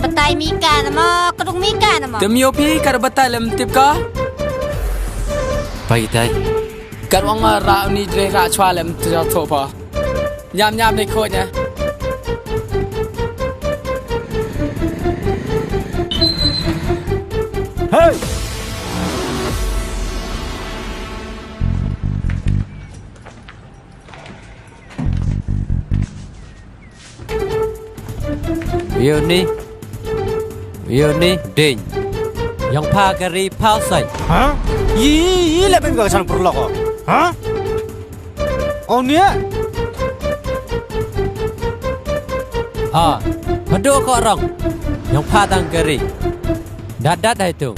Ba Batai mi ka na mo, ka dung mi ka na mo. Te mio phi ka da batai lem tip ka. Pai tai. Ka ruang ra ni dre ra chwa lem te thoh pha. Nyam nyam ni khot nya. Hey! Uni, uni, ding. Yang pha ka ri phau sai. Ha? Yi, yi, le ben ka chang pur lok. Ha? Uni? Ha, hadu ko rong. Yang pha tang ka ri. Dat dat hai tu.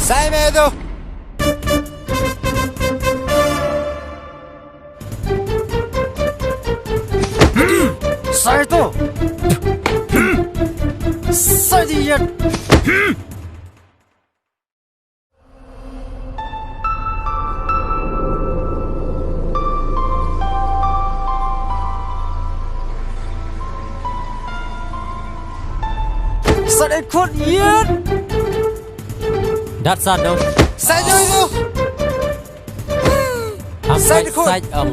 Sai me tu. Sai tu. Sai di yet. Sai di khut yet. Dat sa dong. Sai di tu. Sai di khut. Sai ong.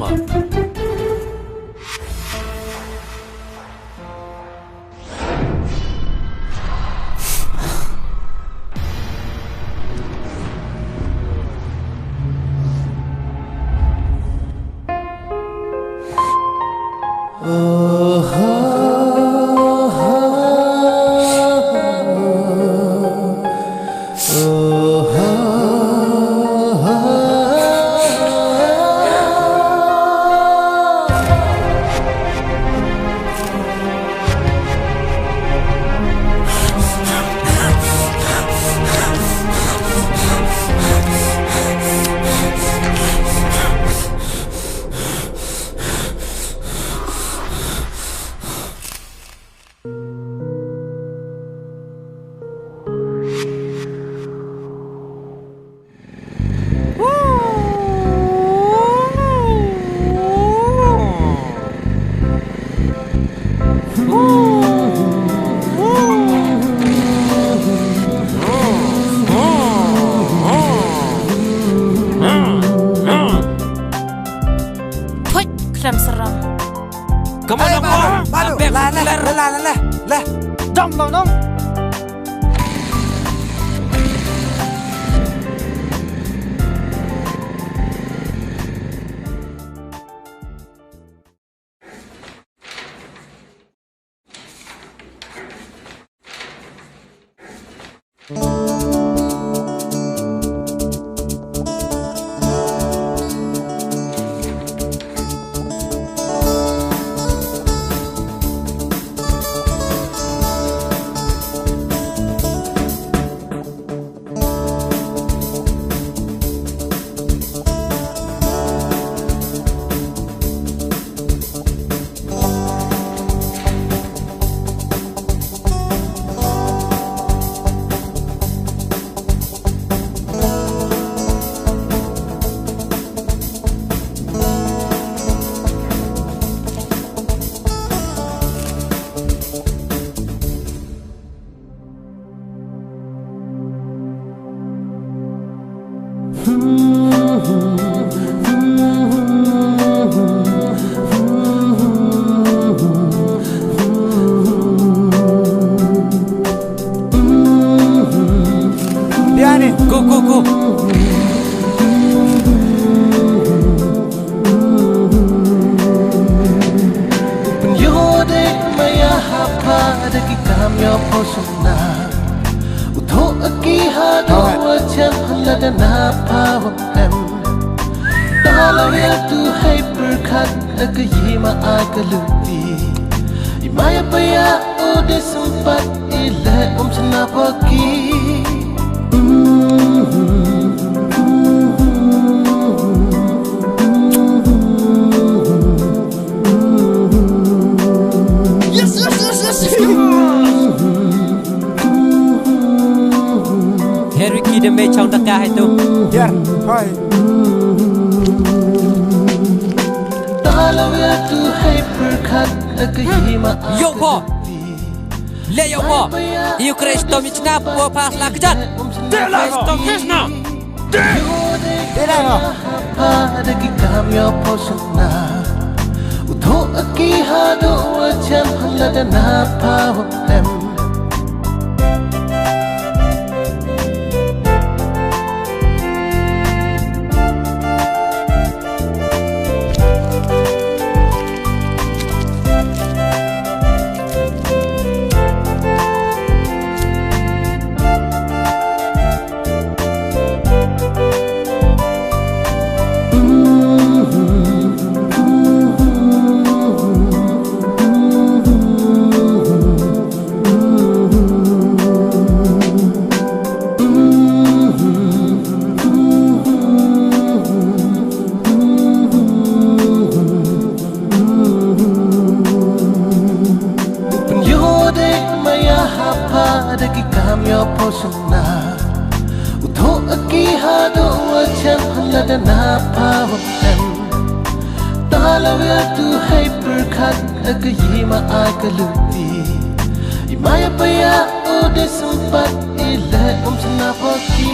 Phuit, khlem seram. Come on, come on. Balu, la, la, la, la, la, la. Jump, no, no. Biani. Go, go, go. Pynïoh de maya hapa da ki kam ïa pho sumna. U thoh ki ha da wa chen hynda da na pa wa em. Da la ria tu hai pyrkhat da ka yi ma a ka luti. I maya pa ya u de sempat i le um sna pa ki. Yes, yes, yes, yes, yes. Harry ki de me chong da ka hai tu. Yeah, hi. Ïoh pho. Leh ïoh pho. Ïa u Khrist um shna pha sla kjat. Dei la pho. Khrist na. Dei. Dei la pho. Pha da ki kam ïoh pho suk na. U thoh ki haduh wa chem hang la da na pha wa em. U pynïoh dei ma ïa ha pha da ki kam ïoh pho suk na. U thoh ki haduh wa chem hang la da na pha wa em. Ta la wer tu hei pyrkhat da ka yi ma ai ka luti. I ma ïa pa ïa u dei sympat i leh um shna pho ki.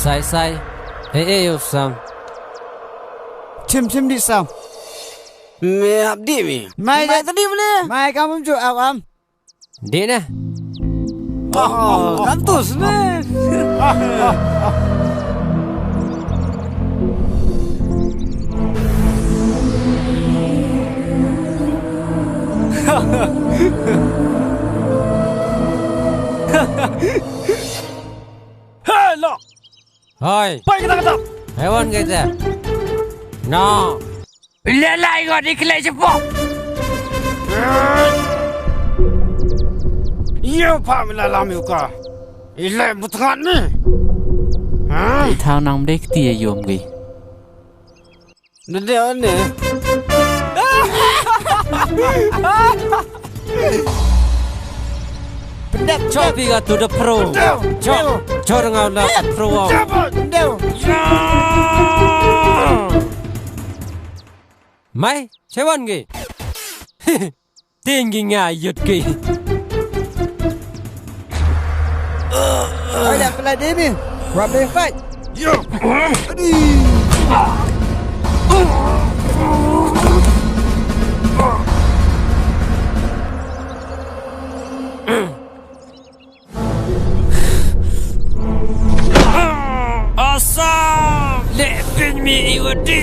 Sai sai. Eh eh, ïoh sam. Chim chim di sam. Me hap di mi. Mai mai da- tadi mana? Mai kamu ju awam. Dih nah. Oh, kantus ni. Hei, lo. Hoi. Pai kita kata. Hewan kita. No. Leh lai ko di klei cepo. Ïa pha mi la lam ïa ka. I leh butngat ni. Ha? Thang nang dei kti ïa yom gi. Nade ane. Pendek, chop pi ga tu da pro. Chop, chop ngau la pro. Pendek. Ya. Mai, chewan gi. Ting gi nga yut gi. Ai da pelai demi. Wa be fight. Yo. Asam! Leh pyn mi i wadi.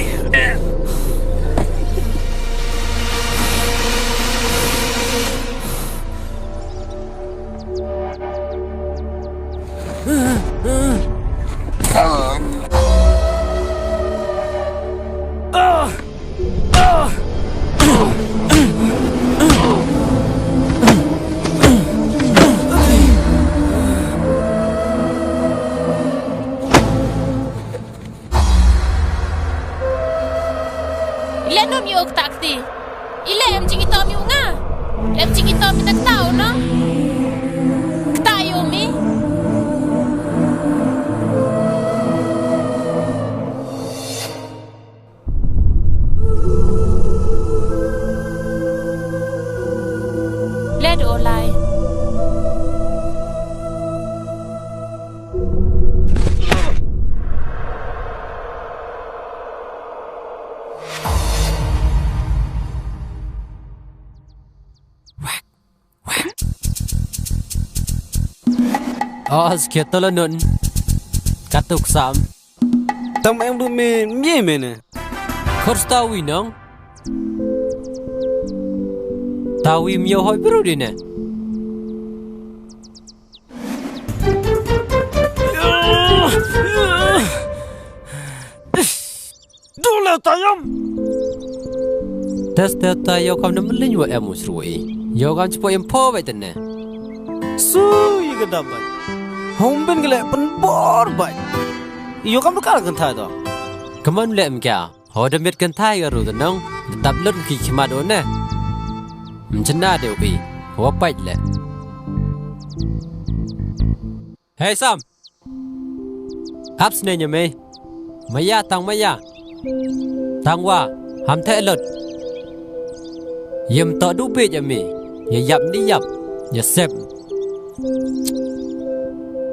Ile nym ïoh kata kti. Ile em jingïohi ïa u nga. Em jingïohi ïa kata u no. Kata ïoh mi. Led olai. Os, kieto la nun. Katuk sam. Tam em du me, me, me ne. Khor sta wi nong. Ta wi myo hoi bru di ne. Dole tayam. Tes te ta yo kam ne melin wa em usru i. Yo kam chipo em po bai tene. Su yi ga dap bai. Hom ben gele pen bor bai. Yo kam du kar kan thai do. Kaman le em kya. Ho da mit kan thai ga ru da nong. Da dap lut ki khmat o ne. Mchena de u i. Wa pait le. Hei Sam. Ap sne nya mei. Maya tang maya. Tang wa. Ham the lut. Yem to du bit ya mi. Ya yap ni yap. Ya sep.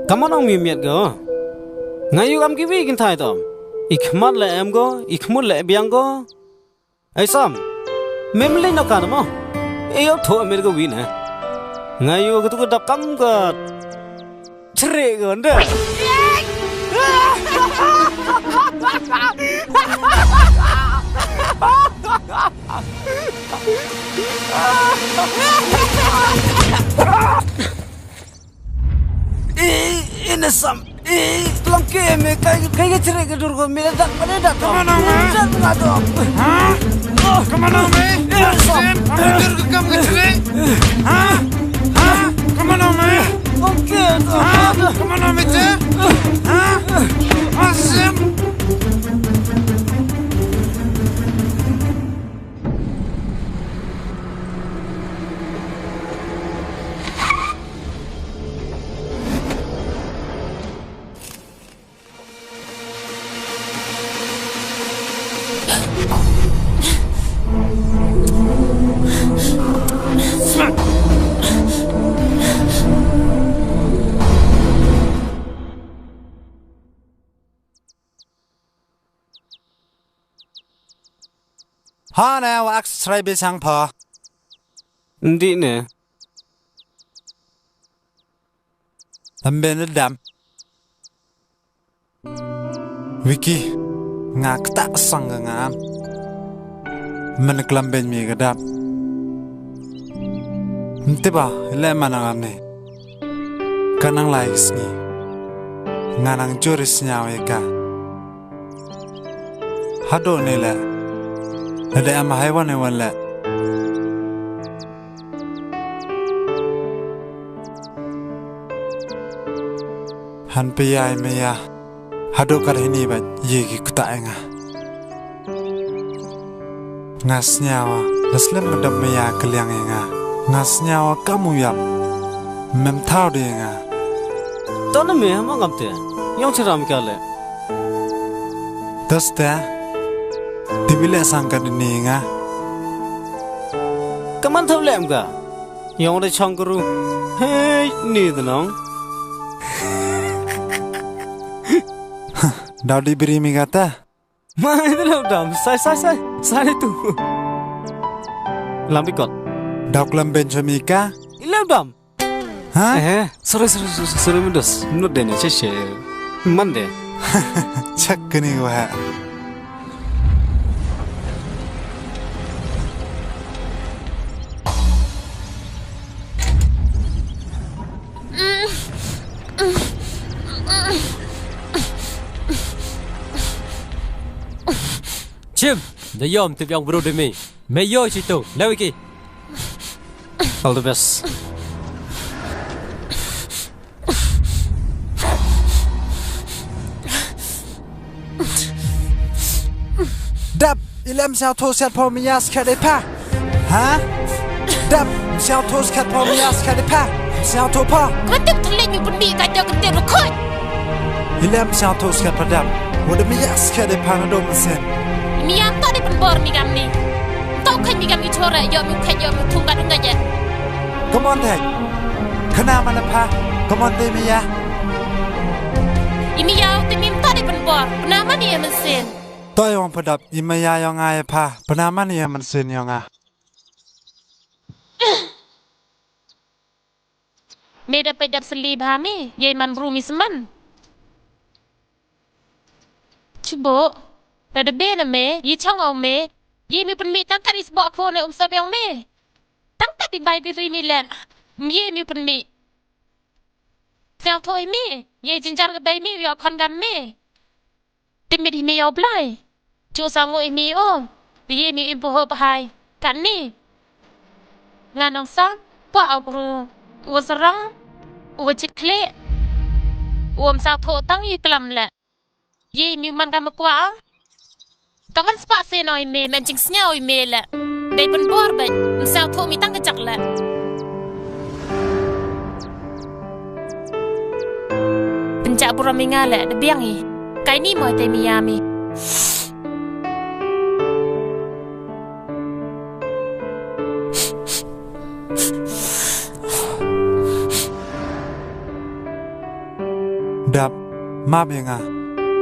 Kaman ong mi miat go. Nga yu am ki wi kin thai tom. I khmat le em go, i khmut le biang go. Ei Sam, mem lei no kan mo? Ei yo tho mer ko wi na. Nga yo ko to ko dap kam ko. Chre ko nda. Eh, ina Sam. Eh, long ke me kai kai ke chere ke dur ko me dak me dak. Come on, man. Jan nga do. Ha? Come on, man. Eh, Sam. Sim, dur ko kam ke chere. Ha? Ha? Come on, man. Long ke do. Ha? Come on, man. Ha? Asim. Ha ne wa ak srai bi sang pha. Ndi ne. Lamben dam. Wiki, nga kta sang ka ngam. Men klam ben mi ka dap. Mtiba, le mana ngam ne. Ka nang lai sngi. Nga nang jur snyaw ïa ka. Haduh ne le. Lada em haiwan haiwan le. Han pia ïa maya. Haduh kar hini ba ïa ki kta ïa nga. Nga snyawa, la slem medap maya kaliang ïa nga. Nga snyawa kam u yap. Mem thaw de ïa nga. Tana me ma ngam te. Yong chiram kale. Tasta. Tibi le sang ka dini ïa nga. Kaman thaw lem ka. Yong de chong guru. Hey, ni denong. Daw di biri mi gata. Mai de lo dam, sai, sai, sai, sai tu. Lam bikot. Daw klam ben chami ka. Ilo dam. Ha? Eh, sorry, sorry, sorry, sorry, mendos. Mendos deh ni, che, che. Mande. Chak kini wah. Chim, da yom tip yang bro de mi. Me yo chito, lewiki. All the best. Dap, ilem siaw tho siat pho mia skat e pha. Ha? Dap, siaw tho siat pho mia skat e pha. Siaw tho pha. Kau tu telik mi pun mi kacau ketir rukut. Ilem siaw tho siat pha dap. Wada mia skat e pha na dom sen. Mia tak di penbor mi gam ni. Tau kan mi gam ni chora, yo mi khat, yo mi thung kat ungkat jet. Come on, Dad. Kena mana pha. Come on, Dad, mia. Imi ïa u te mim to de pynbor. Pynama ni e mynsiem. To ïa wan pdap imi ïa ïong ai pha. Pynama ni e mynsiem ïong a. Me da peit dap sli bha me, ïa i man bru mi sman. Chibok, da da be na me, i chong au me, i mi pynmih tang kat i sbok pho ne um sa biang me. Tang kat i bai bi ri mi len, i mi pynmih. Sngewthuh i me, i jinjar ka dai me, i khon gam me. Te mit hi me ïa u Blai. Ju sa nguh hi me o. Te ïa me im poho pahai. Katni. Nga nong sam. Pwa u bru. U sarong. U jit khleh. U am sa tho tang i klam le. Ïa me man ka ma kwah. Ka man spah se no i me, men jingsngew i me le. Dei pynbor bad, ym sngewthuh mi tang ka jak le. Pynjah burom i nga le, da biang i. Kai ni mo te mi ïa mi. Dap, map ïa nga.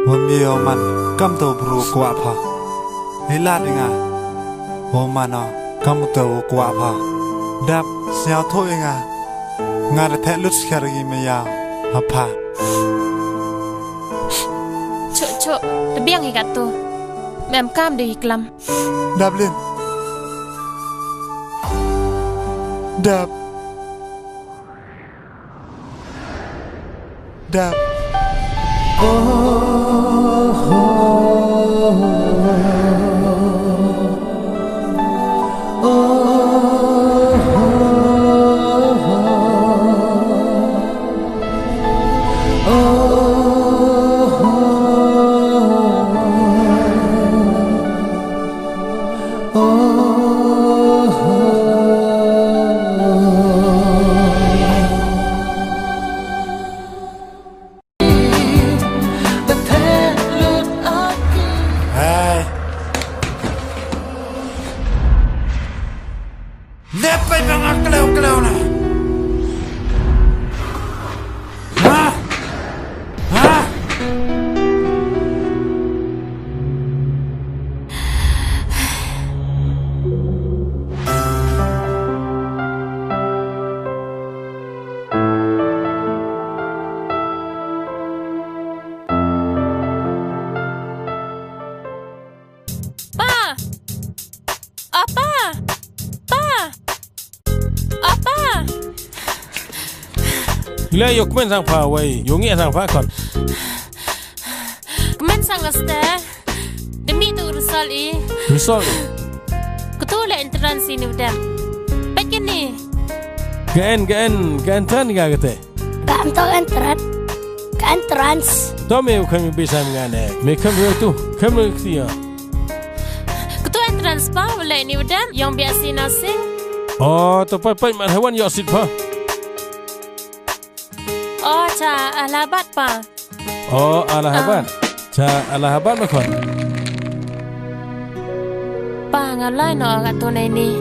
Wa mi ïoh man, kam to bru kwah pha. Ïa lad ïa nga. Wa man o, kam to kwah pha. Dap, sngewthuh ïa nga. Nga da theh lut skher ïa me ïa, ha pha. Chuk, chuk, da biang ïa ka tu. Mem kam da i klam. Dap lin. Dap. Dap. Hey. Leh peit ba nga kleu kleu na. Ha? Ha? Pa! Apa! Pa! Apa! Ila yo kmen sang pha wei, yo ngi sang pha kon. Kmen sang aste. Demi tu result i. Result. Ketu le entrance ini udah. Pekini. Gen, gen, gen tren ga kete. Ka am to entrance. Ka entrance. To me u kham bi sam nga ne. Me kham ro tu. Kham ro ksia. Ketu entrance pa wala ni udah yang biasa nasing. Oh, to pai pai man hawan yo sit pa. Oh, cha Allahabad pa. Oh, Allahabad. Cha Allahabad ma khon. Pa nga lai no aga tu nei ni.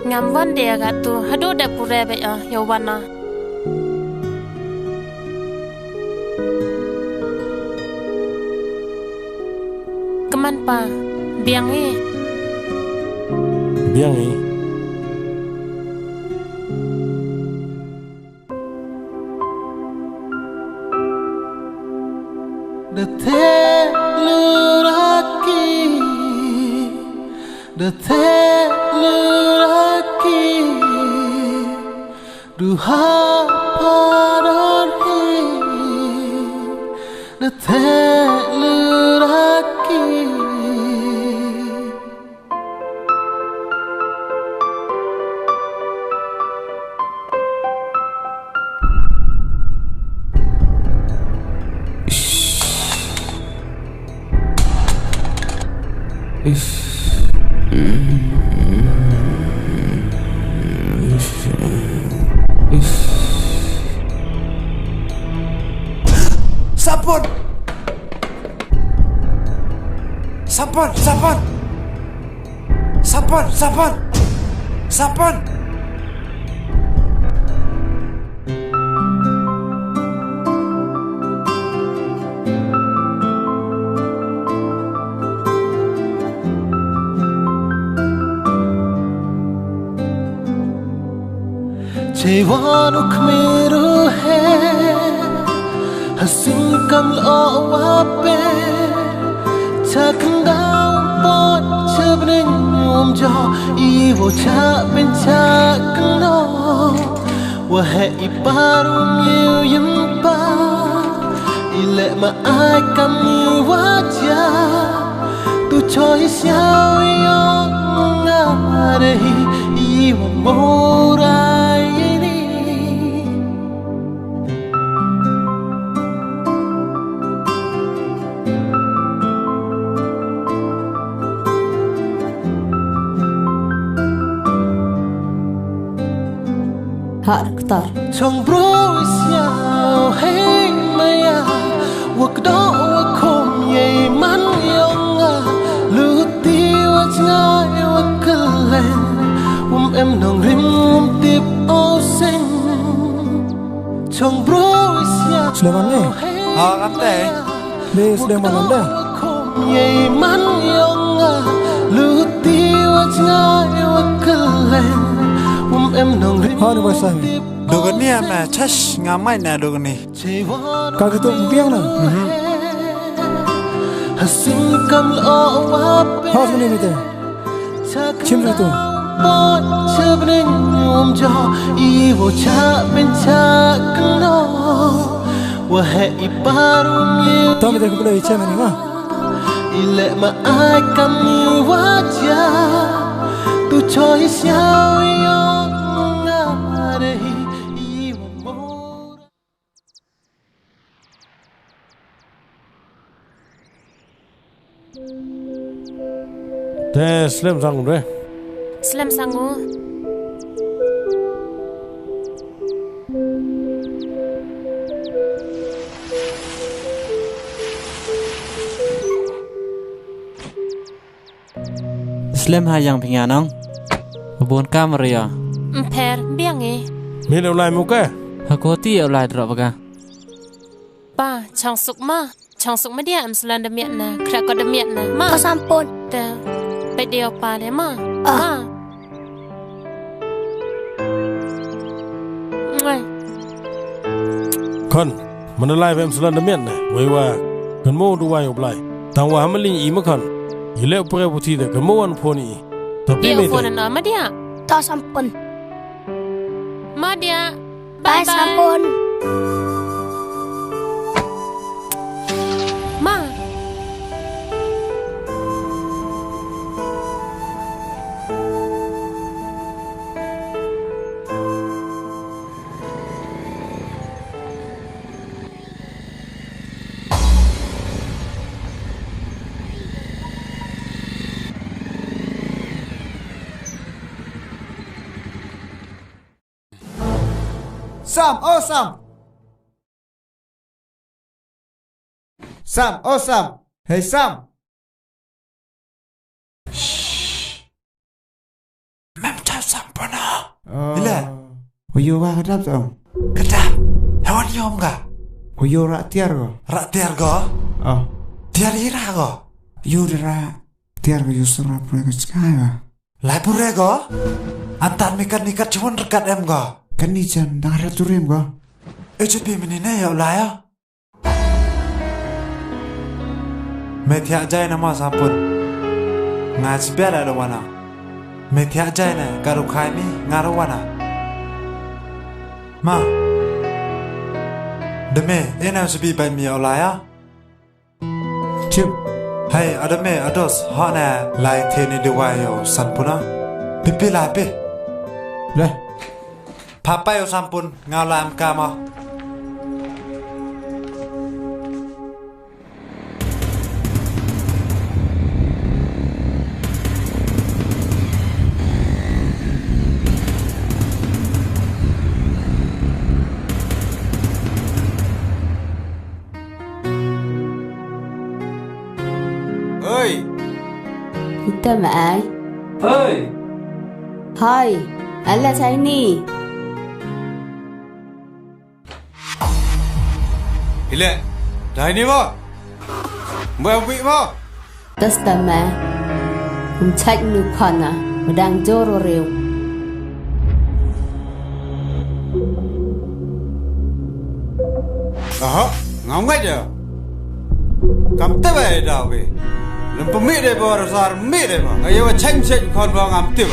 Ngam wan de aga tu. Hadu de pure be ah, yo wan na. Kman pa, biang i. Biang i. Da theh luraki, da theh luraki, du ha parar hi, da theh luraki. Sapon! Sapon! Sapon! Sapon! Sapon! Sapon! Te wan u khmih ruh he, ha sing kam lyoh wa peit. Cha khyndaw poi cha bneng um joh, i wow chah pynchah kynnoh. Wa heh i par um ïew ïem pa, i leh ma ai kam i wa jia. Tu choi siaw ïong nga re hi, i wa morai ni. Ha ktar. Chong bro siaw hei maya, wa kdoh wa khum yei man yong nga. Luti wa jngai wa kylleng, um em nongrim um tip o seng. Chong bro siaw. Sleman ne? Ha, kan te. Be sdang ma nanda. Ye man yong nga, luti wa jngai wa kylleng. Um em nongrim. Ha, ni ba sai. Dogani ama, chash nga mai na dogani. Ka kitu biang na. Mhm. Ha sing kam lyoh wa peit. Ha, sini mite. Chim tu. Tang kita kumpul icha mani ma. Te slem sang u de. Slem sang u. Slem ha ïang pynïa nong. Bun kam ria. Mpher biang e. Min u lai muka. Ha koti u lai drop ga. Pa, chong suk ma. Chong suk ma dia em slan da miat na. Kra ko da miat na. Ma. Ka sampun. Te. Pe dia pa le ma. Ah. Ma. Ngai. Khon, mana lai bem slan da miat ne. Wei wa kan mo du wai u Blai. Tang wa ha ma ling i ma khon. I leh u pre puthi de kan mo wan phone i. Tapi me te. Phone na ma dia. Ta sampun. Ma dia. Bye bye. Sampun. Ma. Sam, oh Sam. Sam, oh Sam. Hey Sam. Mem chap Sam pona. Ila. Uyu wa kadap tong. Kadap. Hawan yom ga. Uyu ra tiar go. Ra tiar go. Oh. Tiar ira go. Yu ra tiar go yu sura pura go chkai go. Lai pura go. Antan mikat mikat chuan rekat em go. Kan ni chan dang ra turim go. Ejut bi menine ya ulaya. Me thiah jai na ma Sampun. Nga sibia da wana. Me thiah jai na ka rukhai mi nga wana. Ma. Deme ena sibi bai mi ulaya. Chip. Hai ademe ados hana lai theni dewa yo Sampuna. Pipi la pi. Le. Papa yo Sampun. Nga la am kama. Oi. Ita mai. Oi. Hai. Ala chai ni. Ile, dai ni mo. Mo wi mo. Testament. Um chak nu khana, medang joro reu. Aha, ngam ngeit ïa. Kam tip ïa da wi. Lem pynmih de bor sar mih de ba. Nga ïa wa cheng cheng khon ba ngam tip.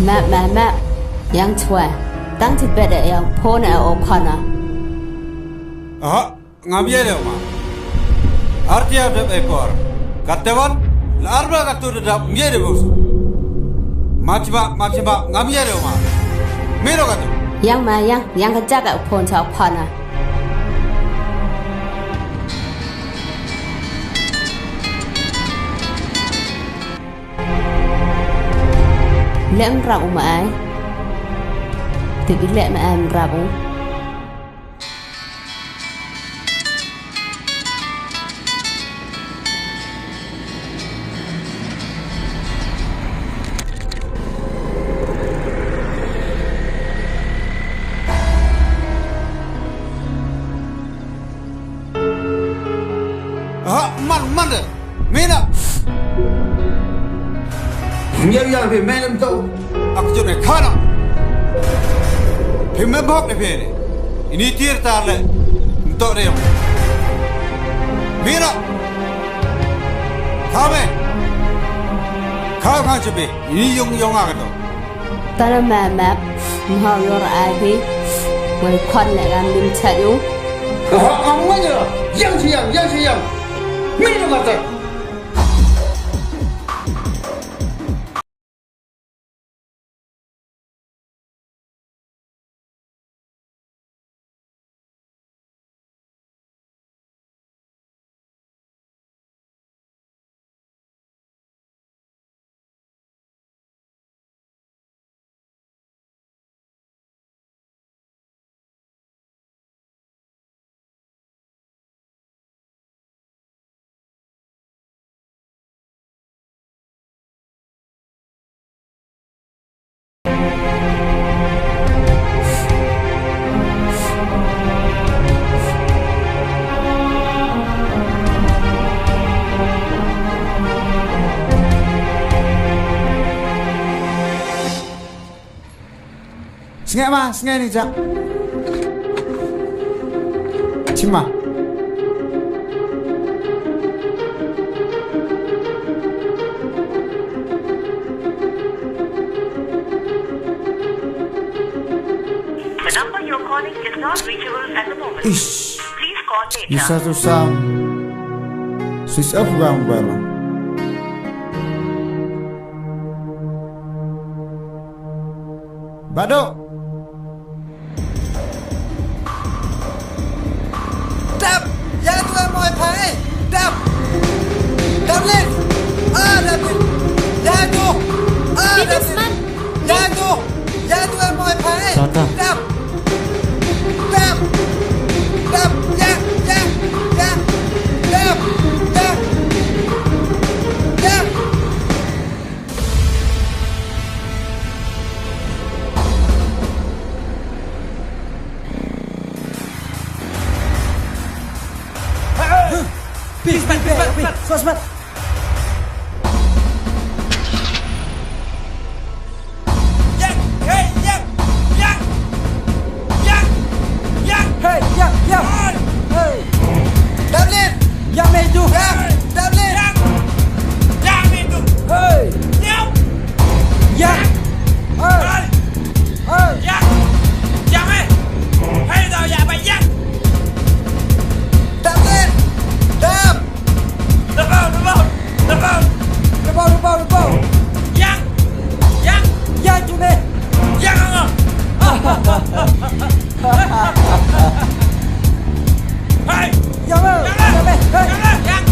Map, map, map. Yang chwa. Tang ti bet ïa yang phone ïa o khana. Aha, ngam ïa de ma. Arti ap dep e por. Katewan, la arba katu de dap ngi de bos. Ma chiba, ma chiba, ngam ïa de ma. Miro katu. Yang ma, yang, yang ka jaga phone cha phana. Lem rap u ma ai. Te bi lem ai rap u. Ah, man, man de. Mina. Ngiau yang phi men em tu. Ak jun e khana. Phi me bok de phi ni. Ini tir tar le. Ntok de. Mina. Kame. Kau kan chebi. Ini yung yung ak tu. Tara ma map, mha yor ai hi, wai kwan le gam lim chat yung. Aha, ang wanya, yang si yang, yang si yang. Mino kata. Sngew ma, sngew ni jak. Chima. The number you're calling is not reachable at the moment. Ish. Please call later. Isa tu sam. Switch off gam bala. Bado. Dap! Ya tu em oi phai! Dap! Dap lin! Ah, dap lin! Ya tu! Ah, dap lin! Ya tu! Ya tu em oi phai! Dap! Dap! Dap! Ya! Ya! Ya! Dap! Ya! Ya! Pi, pi, pi, pi, pi, pi, pi, pi. Yang, hey, yang, yang, yang, yang. Hey, yang, yang. Hey. Hey. Dublin. Yang mei tu. Yang. Dublin. Yang. Yang mei tu. Hey. Yang. Yang. Hey. Hey. Hey. Yang. Yang, eh. Hey, tau, yang, apa, yang. Dublin. Dam. Lebau, lebau, lebau. Lebau, lebau, lebau. Yang, yang, yang tu deh. Yang apa? Hai. Yang apa? Yang apa? Hai. Yang apa? Yang.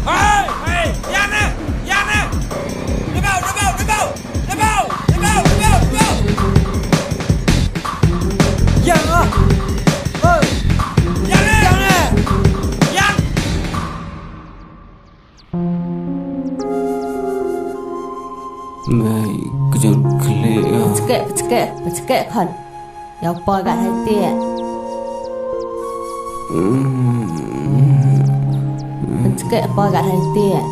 Hai, hai, yang eh, yang eh. Lebau, lebau, lebau. Lebau! Lebau! Lebau! Lebau! Yang ah! Oi! Yang eh! Yang eh! Yang! Mei, ka jong khlieh ah. Pachkeh, pachkeh, pachkeh khon. Ïa u poi kat hai tieh. Pachkeh poi kat hai tieh.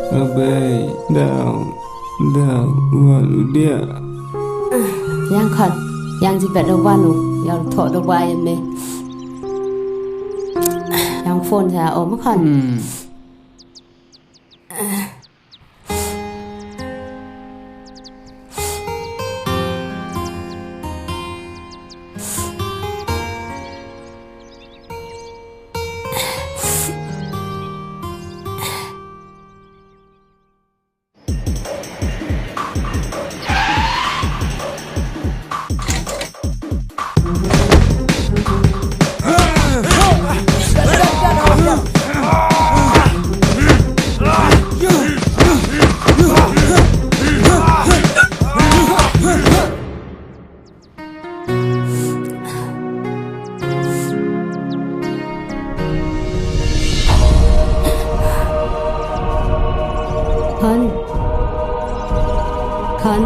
Abai, dau, dau, wan u dia. Ïang khon, ïang jingpet da wan u, ïang thoh da wan ïa me. Ïang phone sa o ma khon. Hmm. Khon. Khon.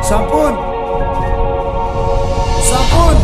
Sampun! Sampun!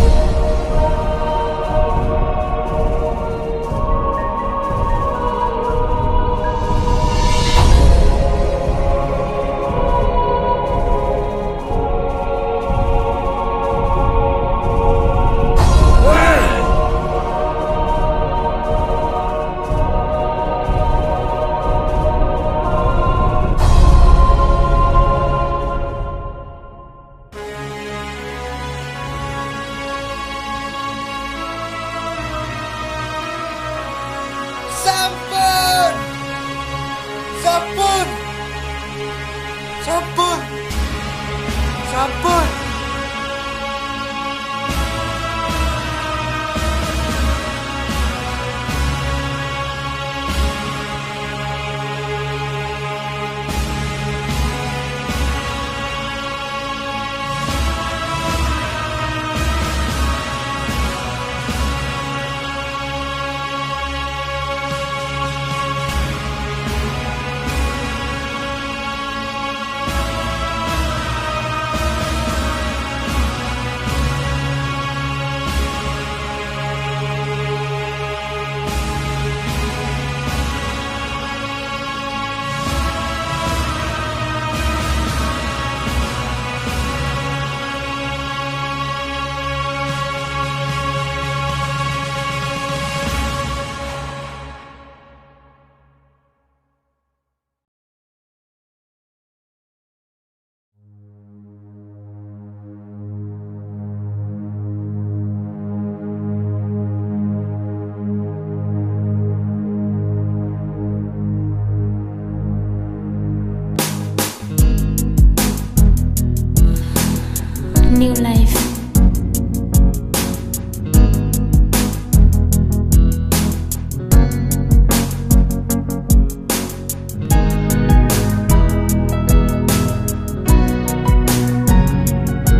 Sampun! Sampun! Sampun! Sampun! New life.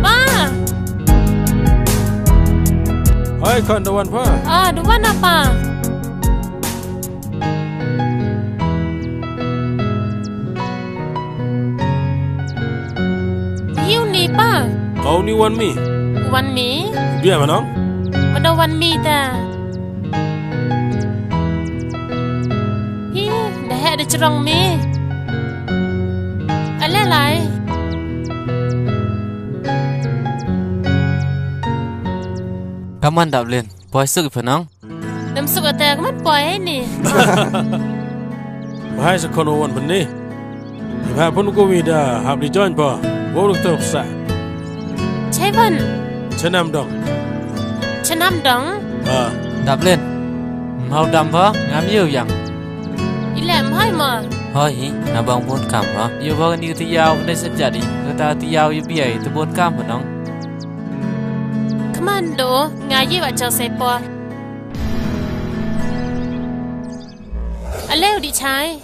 Pa! Hai, khon, da wan pa? Ah, da wan na pa. Ïa uni pa. Ka uni wan mi. Wan mi? Bia ma nong? Ma da wan mi ta. Hi, da heh da jrong mi. Kaman dap lin, poi suk ïa phi nong. Dam suk ata kaman poi ai ni. Bhai sa kono wan pynni. Bhai pun ko wi da hap di join pa. Wo ruk tu sa. Chevan. Chenam dong. Chenam dong. Ah. Dap lin. Mau dam ba ngam yu yang. Ile mhai ma. Hoi hi, na bang bun kam ba. Yu ba ni ti yau ne sa jadi. Kata ti yau yu biai tu bun kam ba nong. Kman do nga ye wa chang sai por. Aleu di chai.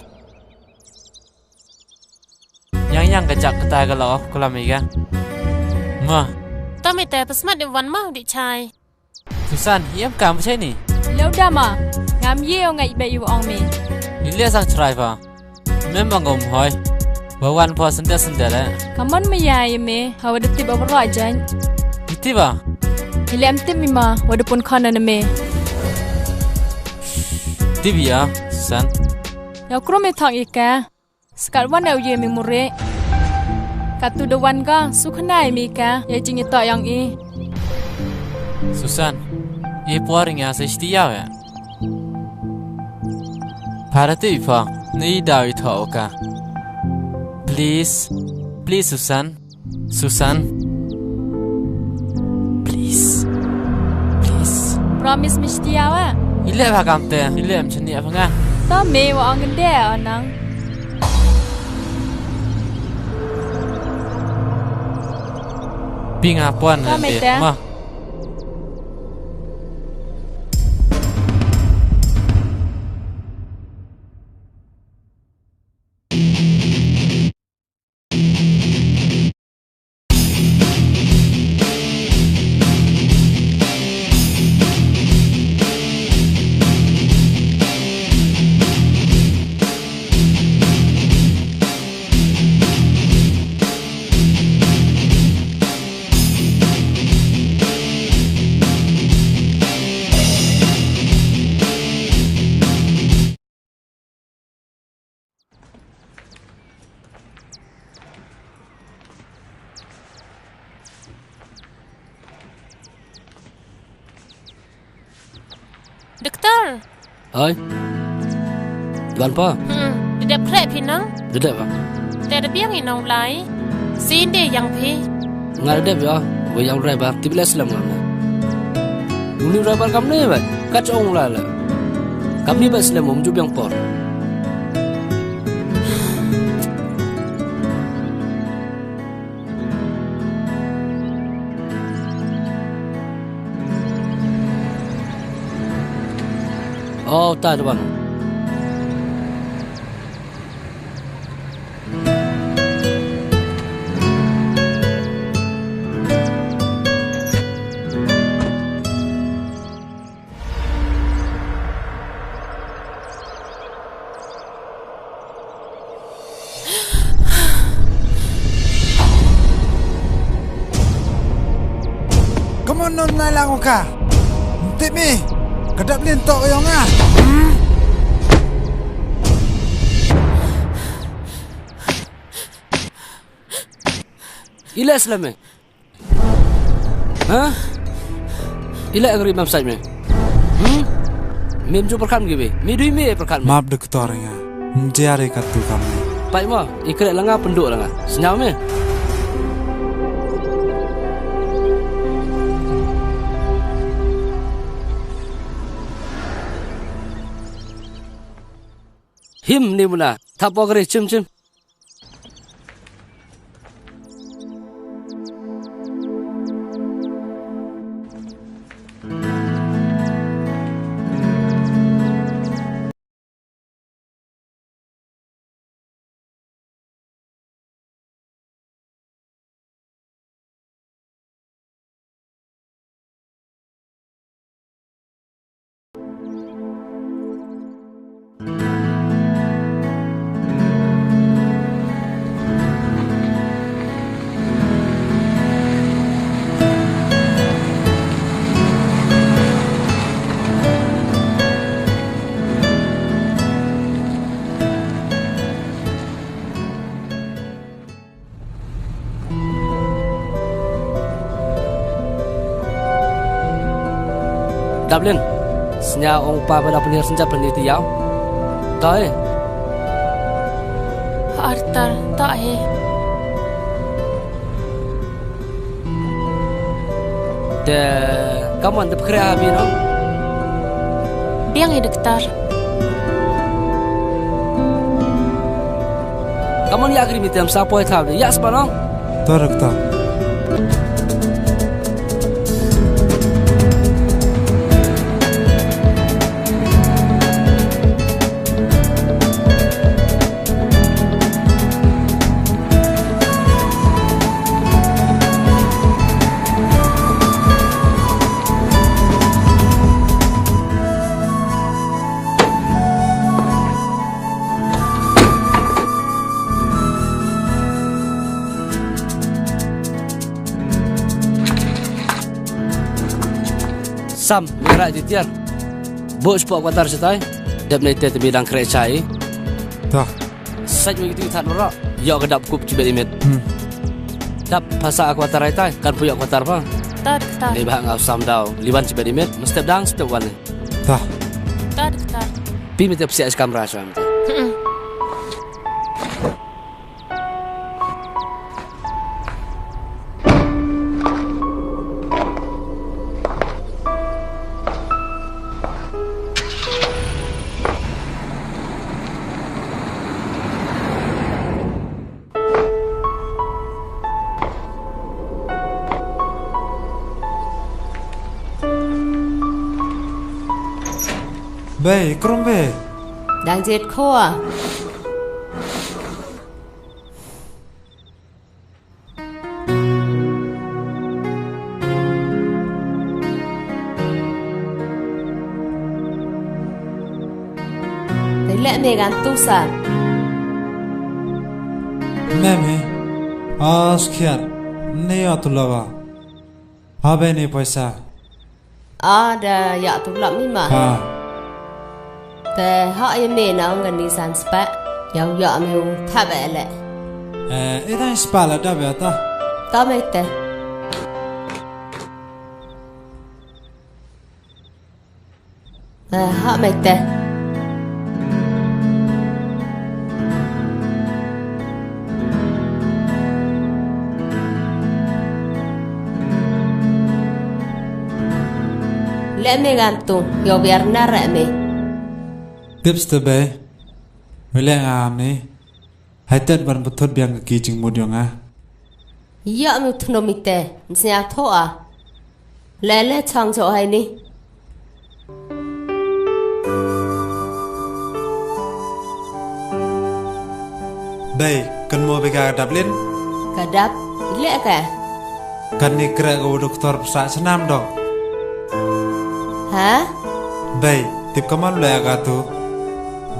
Yang yang ka jak kata ka la off klam ïa ka. Ma. Tami te pasmat di wan ma di chai. Susan, ïam kam chai ni. Leu dama. Ngam ye ong ngai be yu ong mi. Ile sang chrai pa. Mem ma ngom hoi. Ba wan pho sende sende le. Kamon me ya ye me. Hawa de tip ba ro ajan. Tip ba. Ile em tip mi ma. Wa de pun khana ne me. Tip ya, Susan. Ya kro me thang ika. Skat wan ya ye me mure. Katu de wan ga. Sukhna ye me ka. Ya jing ito yang i. Susan. Ye por nga sa shti ya ya. Para te ifa, ni daw i thaw ka. Please, please Susan, Susan. Please, please. Promise mi shtia wa. Ile ba kam te, ile am chini apa nga. To me wa ang de anang. Pinga pon. To me te. Ma. Doktor. Oi. Tuan pa. Hmm, dedep khreh phi nang? Dedep pa. Te da biang i nong lai. Sinde yang phi. Nga dedep ya, wa yang driver, tip le slem ngam. Uni driver kam ne ba, ka chong la la. Kam ni ba slem um ju biang por. Oh, ta depan. Come on, non nai lang ka. Tip mi. Ka dap lin tok yong ah. Hmm? Ila slem eh. Ha? Ila ngri mam sait me. Hmm? Mem ju perkhat ngi be. Mi dui me perkhat me. Map doktor nga. Mjiari katu kam. Pai mo, ikre langa penduk langa. Senyau me. Him ni muna. Thapo kre chim chim. Blin. Sñiaw ong pa ba da pynhiar sienjat pynhiar ti ïaw. Toi. Artar, ta he. Te, come on, te pkrea bi no. Biang i doktor. Come on, ya kri mi tem sa poi thaw, ya spa no. To doktor. Sam, ngi rah jitiar. Bok spok kwatar sitai. Dep ne te temi dang kreh chai. Tah. Sait mo itu ithat nora. Yok ke dap kup chibet imit. Hmm. Dap phasa kwatar ai tai. Kan puyok kwatar pa. Tad, tad. Ni bah ngau sam dau. Liwan chibet imit. Mestep dang, step wan ni. Tah. Tad, tad. Pi mete psiak kamra sam. Hmm. Bei, krum bei. Dang jet khua. Te leh me kan tu sa. Me me. As khiar. Ne ya tu lawa. Habe ne paisa. A da ïa tu lap mi ma. Ha. Te ha ïa me na ong kan ni san spa. Ïa ïa me u thap ele. Eh, ita spa la da be ta. Ta me te. Eh, ha me te. Leh me kan tu, yo biar na re me. Tips te be. Wele nga me. Hai tet ban pathut biang ka ki jingmut yong nga. Ïa me u thnum ite, msñiaw thoh a. Le le chang cho hai ni. Dei, kan mo bega ka dap lin? Ka dap, le ka. Kan ni krek u doktor psa snam dong. Ha? Dei, tip kaman le ka tu.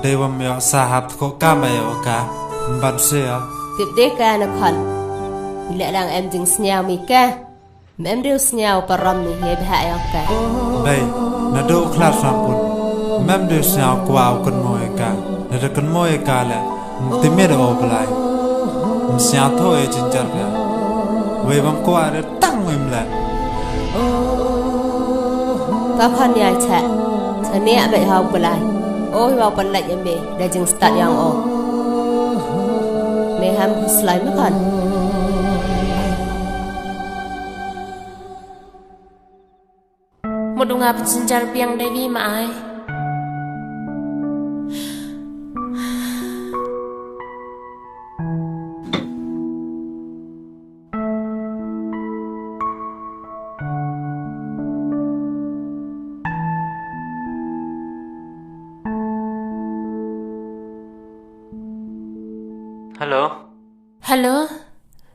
Dei wam yo sa hap ko ka ma yo ka. Mban se yo. Tip de ka na khan. Le lang em jing sñiaw mi ka. Mem de sñiaw param ni he bha yo ka. Dei, na do khlar sampun. Mem de sñiaw kwa u kan mo e ka. Na de kan mo e ka le. Mti me da o blai. Msiang tho e jinjar pia. Wei bam kwah re tang wei mlan. Ka khan ya cha. Cha ne a bai hau blai. O hi wa pan lait ya me da jing start yang o. Me ham slai me khan. Mut u nga pynjynjar biang dei wi ma ai. Hello. Hello.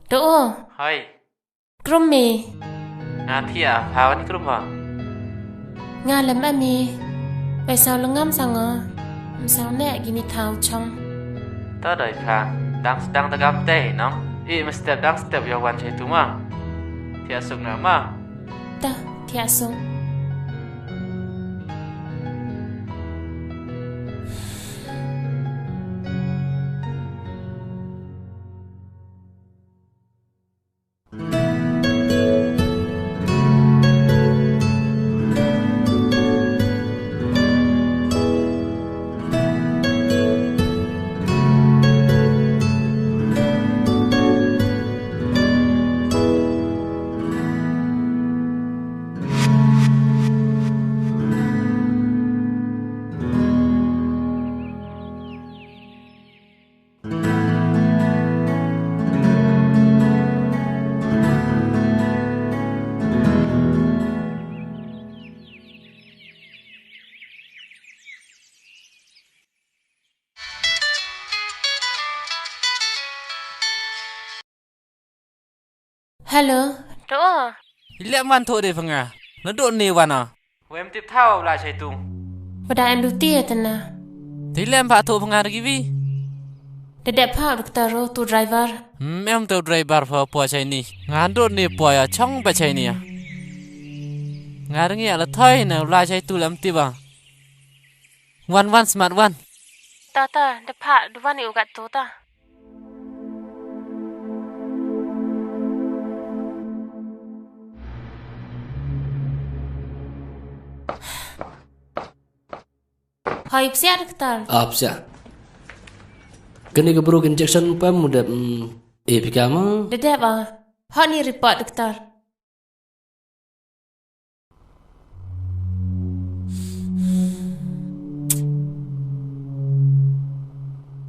To o. Hi. Krum me. Nga thia, pha wan krum pha. Nga lem ami. Pai saw lengam sango. Msang ne gini thau chong. Ta doi pha. Dang sedang tegam teh nong. I mestep dang step yo wan chai tu ma. Thia suk na ma. Ta, thia suk. Hello. To. Ileh man to de panga. Na do ne wana. Wem tip thaw la chai tu. Wada andu ti tena. Ti lem ba to panga rigi wi. Dede pa doktor ro tu driver. Hmm, em to driver pa po chai ni. Ngan do ne po ya chong ba chai ni ya. Ngar ngi ala thoi na la chai tu lam ti ba. Wan wan smat wan. Ta ta, de pha, de wan i ugat tu ta. Hoi psiar doktor. Ah, psiar. Kene ke bro injection pam udah, mm, eh, pika ma? Dede ba. Honi report doktor.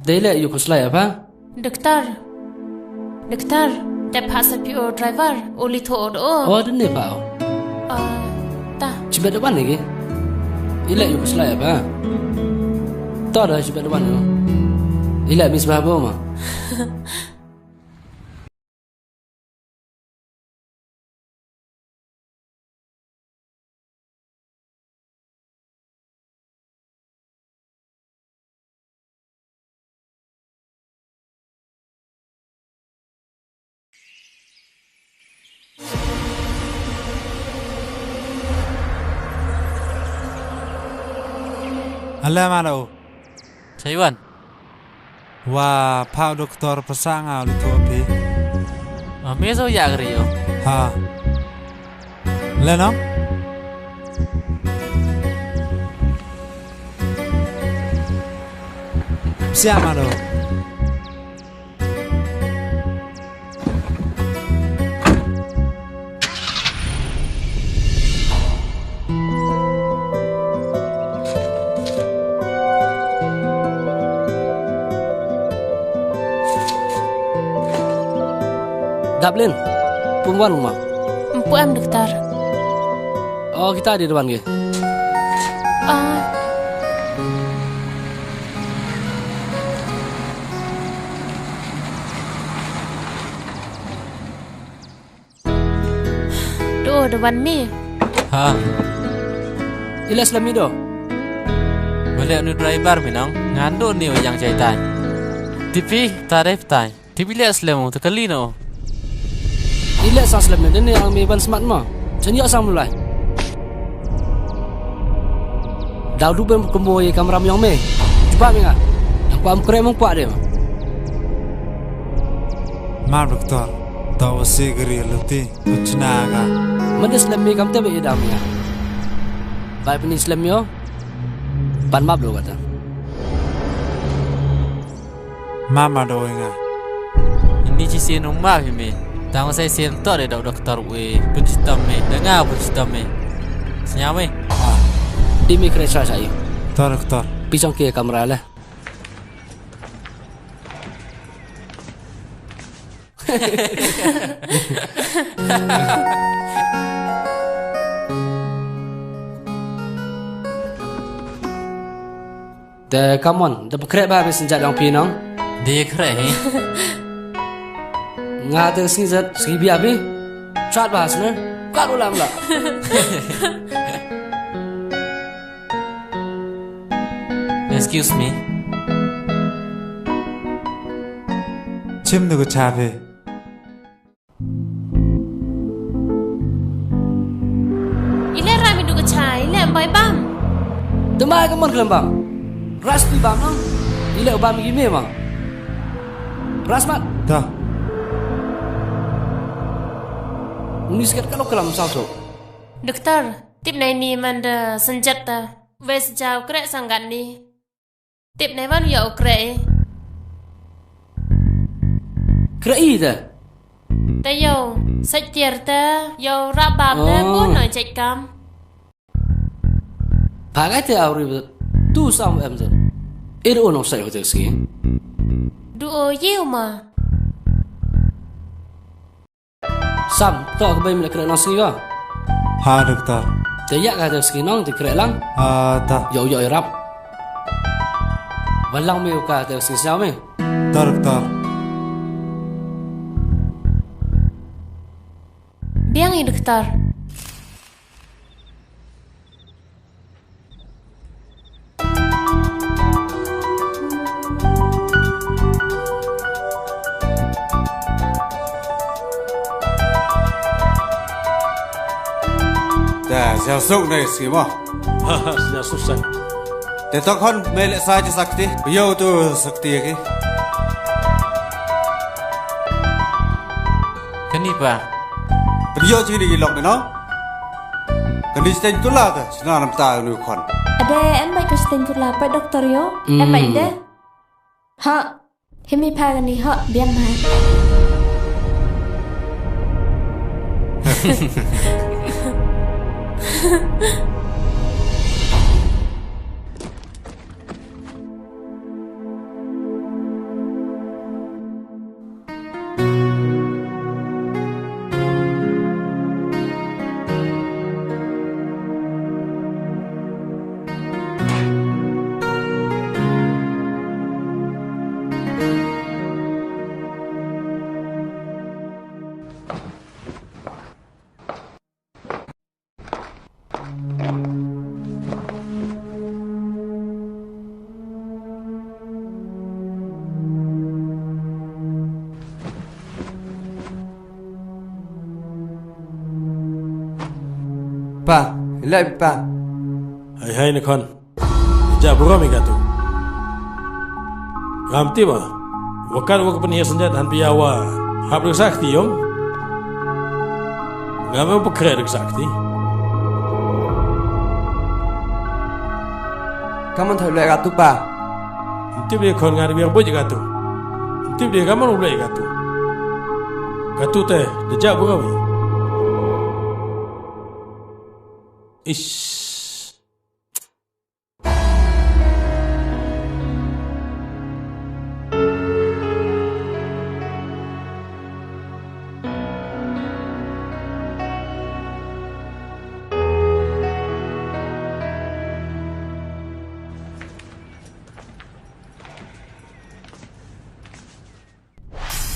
Dei le yu kuslai apa? Doktor. Doktor, dep ha sa pi o driver, o li tho o do. Oh, dene pa o. Ah, ta. Chibat depan lagi. Ile yu kuslai apa? Ta da chibat depan. Ile mis babo ma. Ale mano. Chaiwan. Wa pha doktor pasa nga lu to phi. Ma me zo ya gri yo. Ha. Leno. Siapa do? Daplin, pum wan ma? Mpu em doktor. Oh, kita di depan ke. Ah. Do, do wan mi. Ha. Ila slem mi do. Bale anu driver mi nang, ngan do ni yang jaitai. Tipi, tarif tai. Tipi ila slem tu kali no. Ila sa slem mi, dene ang mi ban smat ma. Chen yo sang mulai. Dau du bem kumbo ye kamera mi yong me. Cuba mi nga. Yang kuam krem mong kuat de ma. Ma doktor, ta wasi gari luti, kuchna ga. Mende slem mi kam te be idam ya. Bai pini slem yo. Ban map do kata. Mama do nga. Ini ci sien um ma hi me. Tang sai sien to de doktor we. Pun sitam me. Dengar pun sitam me. Senyam me. Ah. Di mi kre sa sa i. Doktor, doktor. Pisang ke kamera lah. Te, come on, te pekhreh ba habis senjat yang pinang. Dia khreh, eh? Nga te sngi zat, sngi bia bi. Chat ba hasne. Kat ulam la. Excuse me. Chim du ka cha phi. Ile ram i du ka cha, ile bai bam. Dema ka mon klem bam. Ras ti bam nang. Ile bam i me bam. Ras mat. Da. Ni sket ka lo klem sa so. Doktor. Tip nai ni man da sanjat ta. Wes jaw krek sanggat ni. Tip nai wan yow krek i. Krek i da. Ta yow sait tiar ta yow rabab da. Oh. Ko no jait kam. Pagai te awri tu sam em da. Id ono sai hotel ski. Du o yiu ma. Sam, to ka bai mila krek nang sngi ko. Ha, doktor. Te yak ka te sngi nang te krek lang. Ha, ta. Yo, yo, rap. Walang me ka te sngi siaw me. Ta, doktor. Ni doktor. Da, sñiawsuk ne sngi mo. Ha, ha, sñiawsuk seng. Te to khon, me leh sa ji sakti. Pynïoh tu sakti ki. Kani pa. Pynïoh ji ni ki lok ni no. Kani siteng tula ta, sna nam ta nu khon. Ade, em bai ka siteng tula, pa doktor yo. Em bai de. Ha, himi pa kani, ha, biang ha. Pa, leh pa. Hai hai ne khon. Jabro mi katu. Ngam tip ba wa kat wa ka pynhiar synjat han pia wa hap riksa kti yong. Ngam em pykre riksa kti. Kaman thoi leh katu pa. Ntip de khon ngar biar boj katu. Ntip de kaman u leh katu. Katu te de jabro mi. Ish.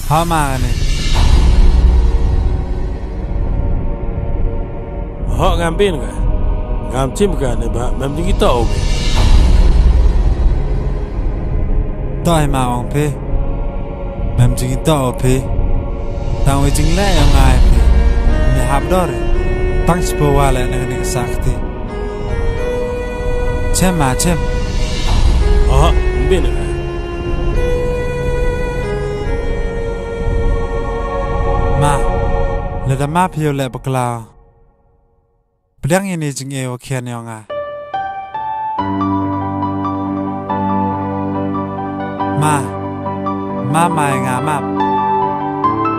Ha ma kane. Ho ngam pyn ka. Ngam chim ka ne ba mem jingitoh u phi. To ai ma ong phi. Mem jingitoh u phi. Tang wei jingleh ïa nga ïa phi. Me hap dor. Tang shu pynwai leh na kane ka sakti. Chem ma chem. Oh, mbin ka. Ma, lada ma phi ïoh leh bakla. Pdiang ïa ini jingeh wa khian ïa nga. Ma, ma mai nga map.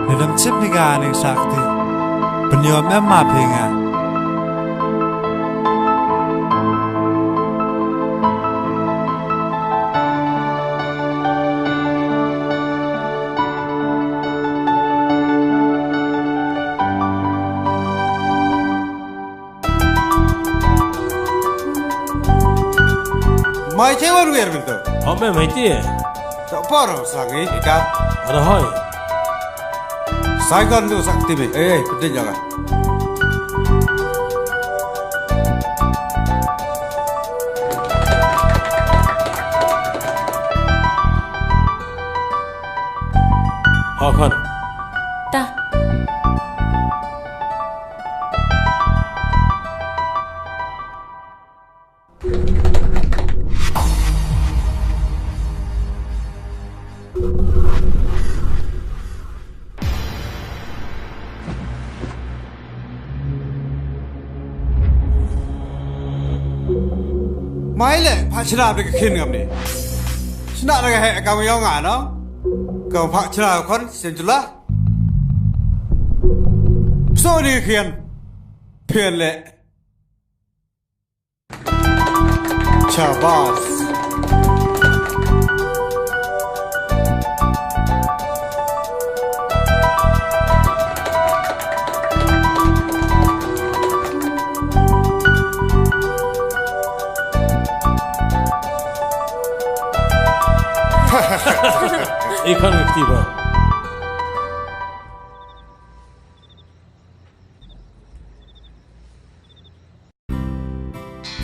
Lada ym chim phi nga ning sakti. Pynïoh mem ma phi nga. Mai che wan wer bintu. Ome mai che. Tak por sang ni ka. Ada hoi. Sai kon tu sakti mi. Eh, eh, penting jangan. Ho khon. Ta. Mai le, phah chna bad ka khian ngam ni. Chna da ka heh ka ong ïa nga no. Ka phah chna khon sien chula. Pso ni khian. Phian le. Shabas. Ikan aktiva.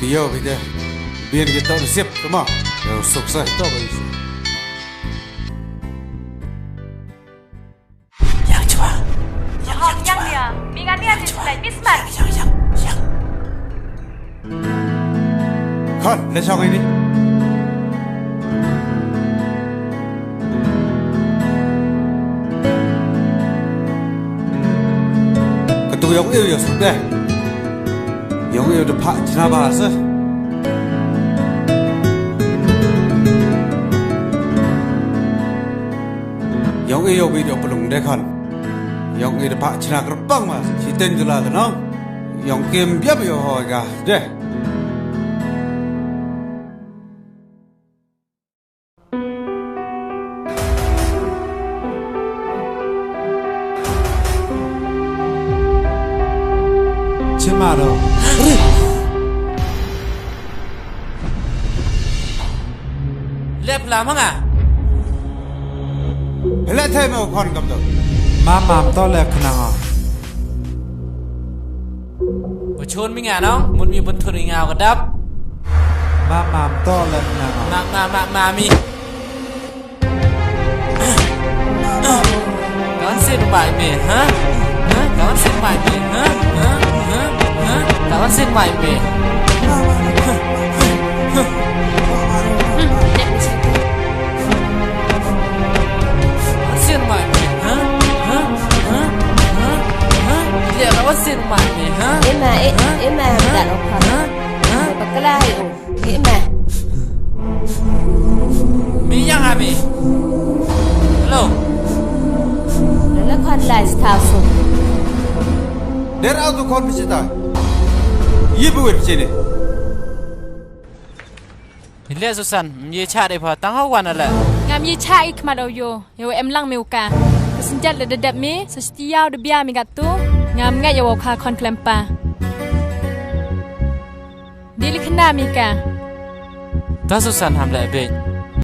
Ïa phi te. Biang ki to sip tama. Ïa suk sa to ba isi. Yang chwa. Yang yang ya. Mingan ni ada selain mismat. Yang yang yang. Khon, le shong ini. Katu yong iu yong suk deh. Yong iu de phah chna ba se. Yong iu yong iu de pelung deh khon. Yong iu de phah chna kerpang ma. Siten jula de nong. Yong kim biap yong hoi ga deh. Chimaro. Lep la manga. Hele thai me u khon kam to. Ma mam to le khnang. Ba chun mi nga nong, mut mi ban thun mi nga ka dap. Ma mam to le khnang. Ma ma ma ma mi. Ka wan sin bai me, ha? Ha? Ka wan sin bai me, ha? Ha? Ha? Ha? Ka wan sin bai me. Ka wan sin bai me, ha? Ha? Ha? Ha? Ha? Ïa ka wan sin bai me, ha? Ima, e, ima, ha? Dak lo kha. Ha? Ha? Bakla ai o. Ima. Mi yang ami. Hello. Lele khon lai sta so. Der au tu khon pichita. Ye bu wet chene. Ile Susan, mi cha de pha tang hau wan ale. Ngam ye cha i khmat au yo. Yo em lang mi u ka. Ka sinjat le de dep mi, sa stia de bia mi gatu. Ngam ngai yo kha khon klempa. Dili khna mi ka. Ta Susan ham le bej.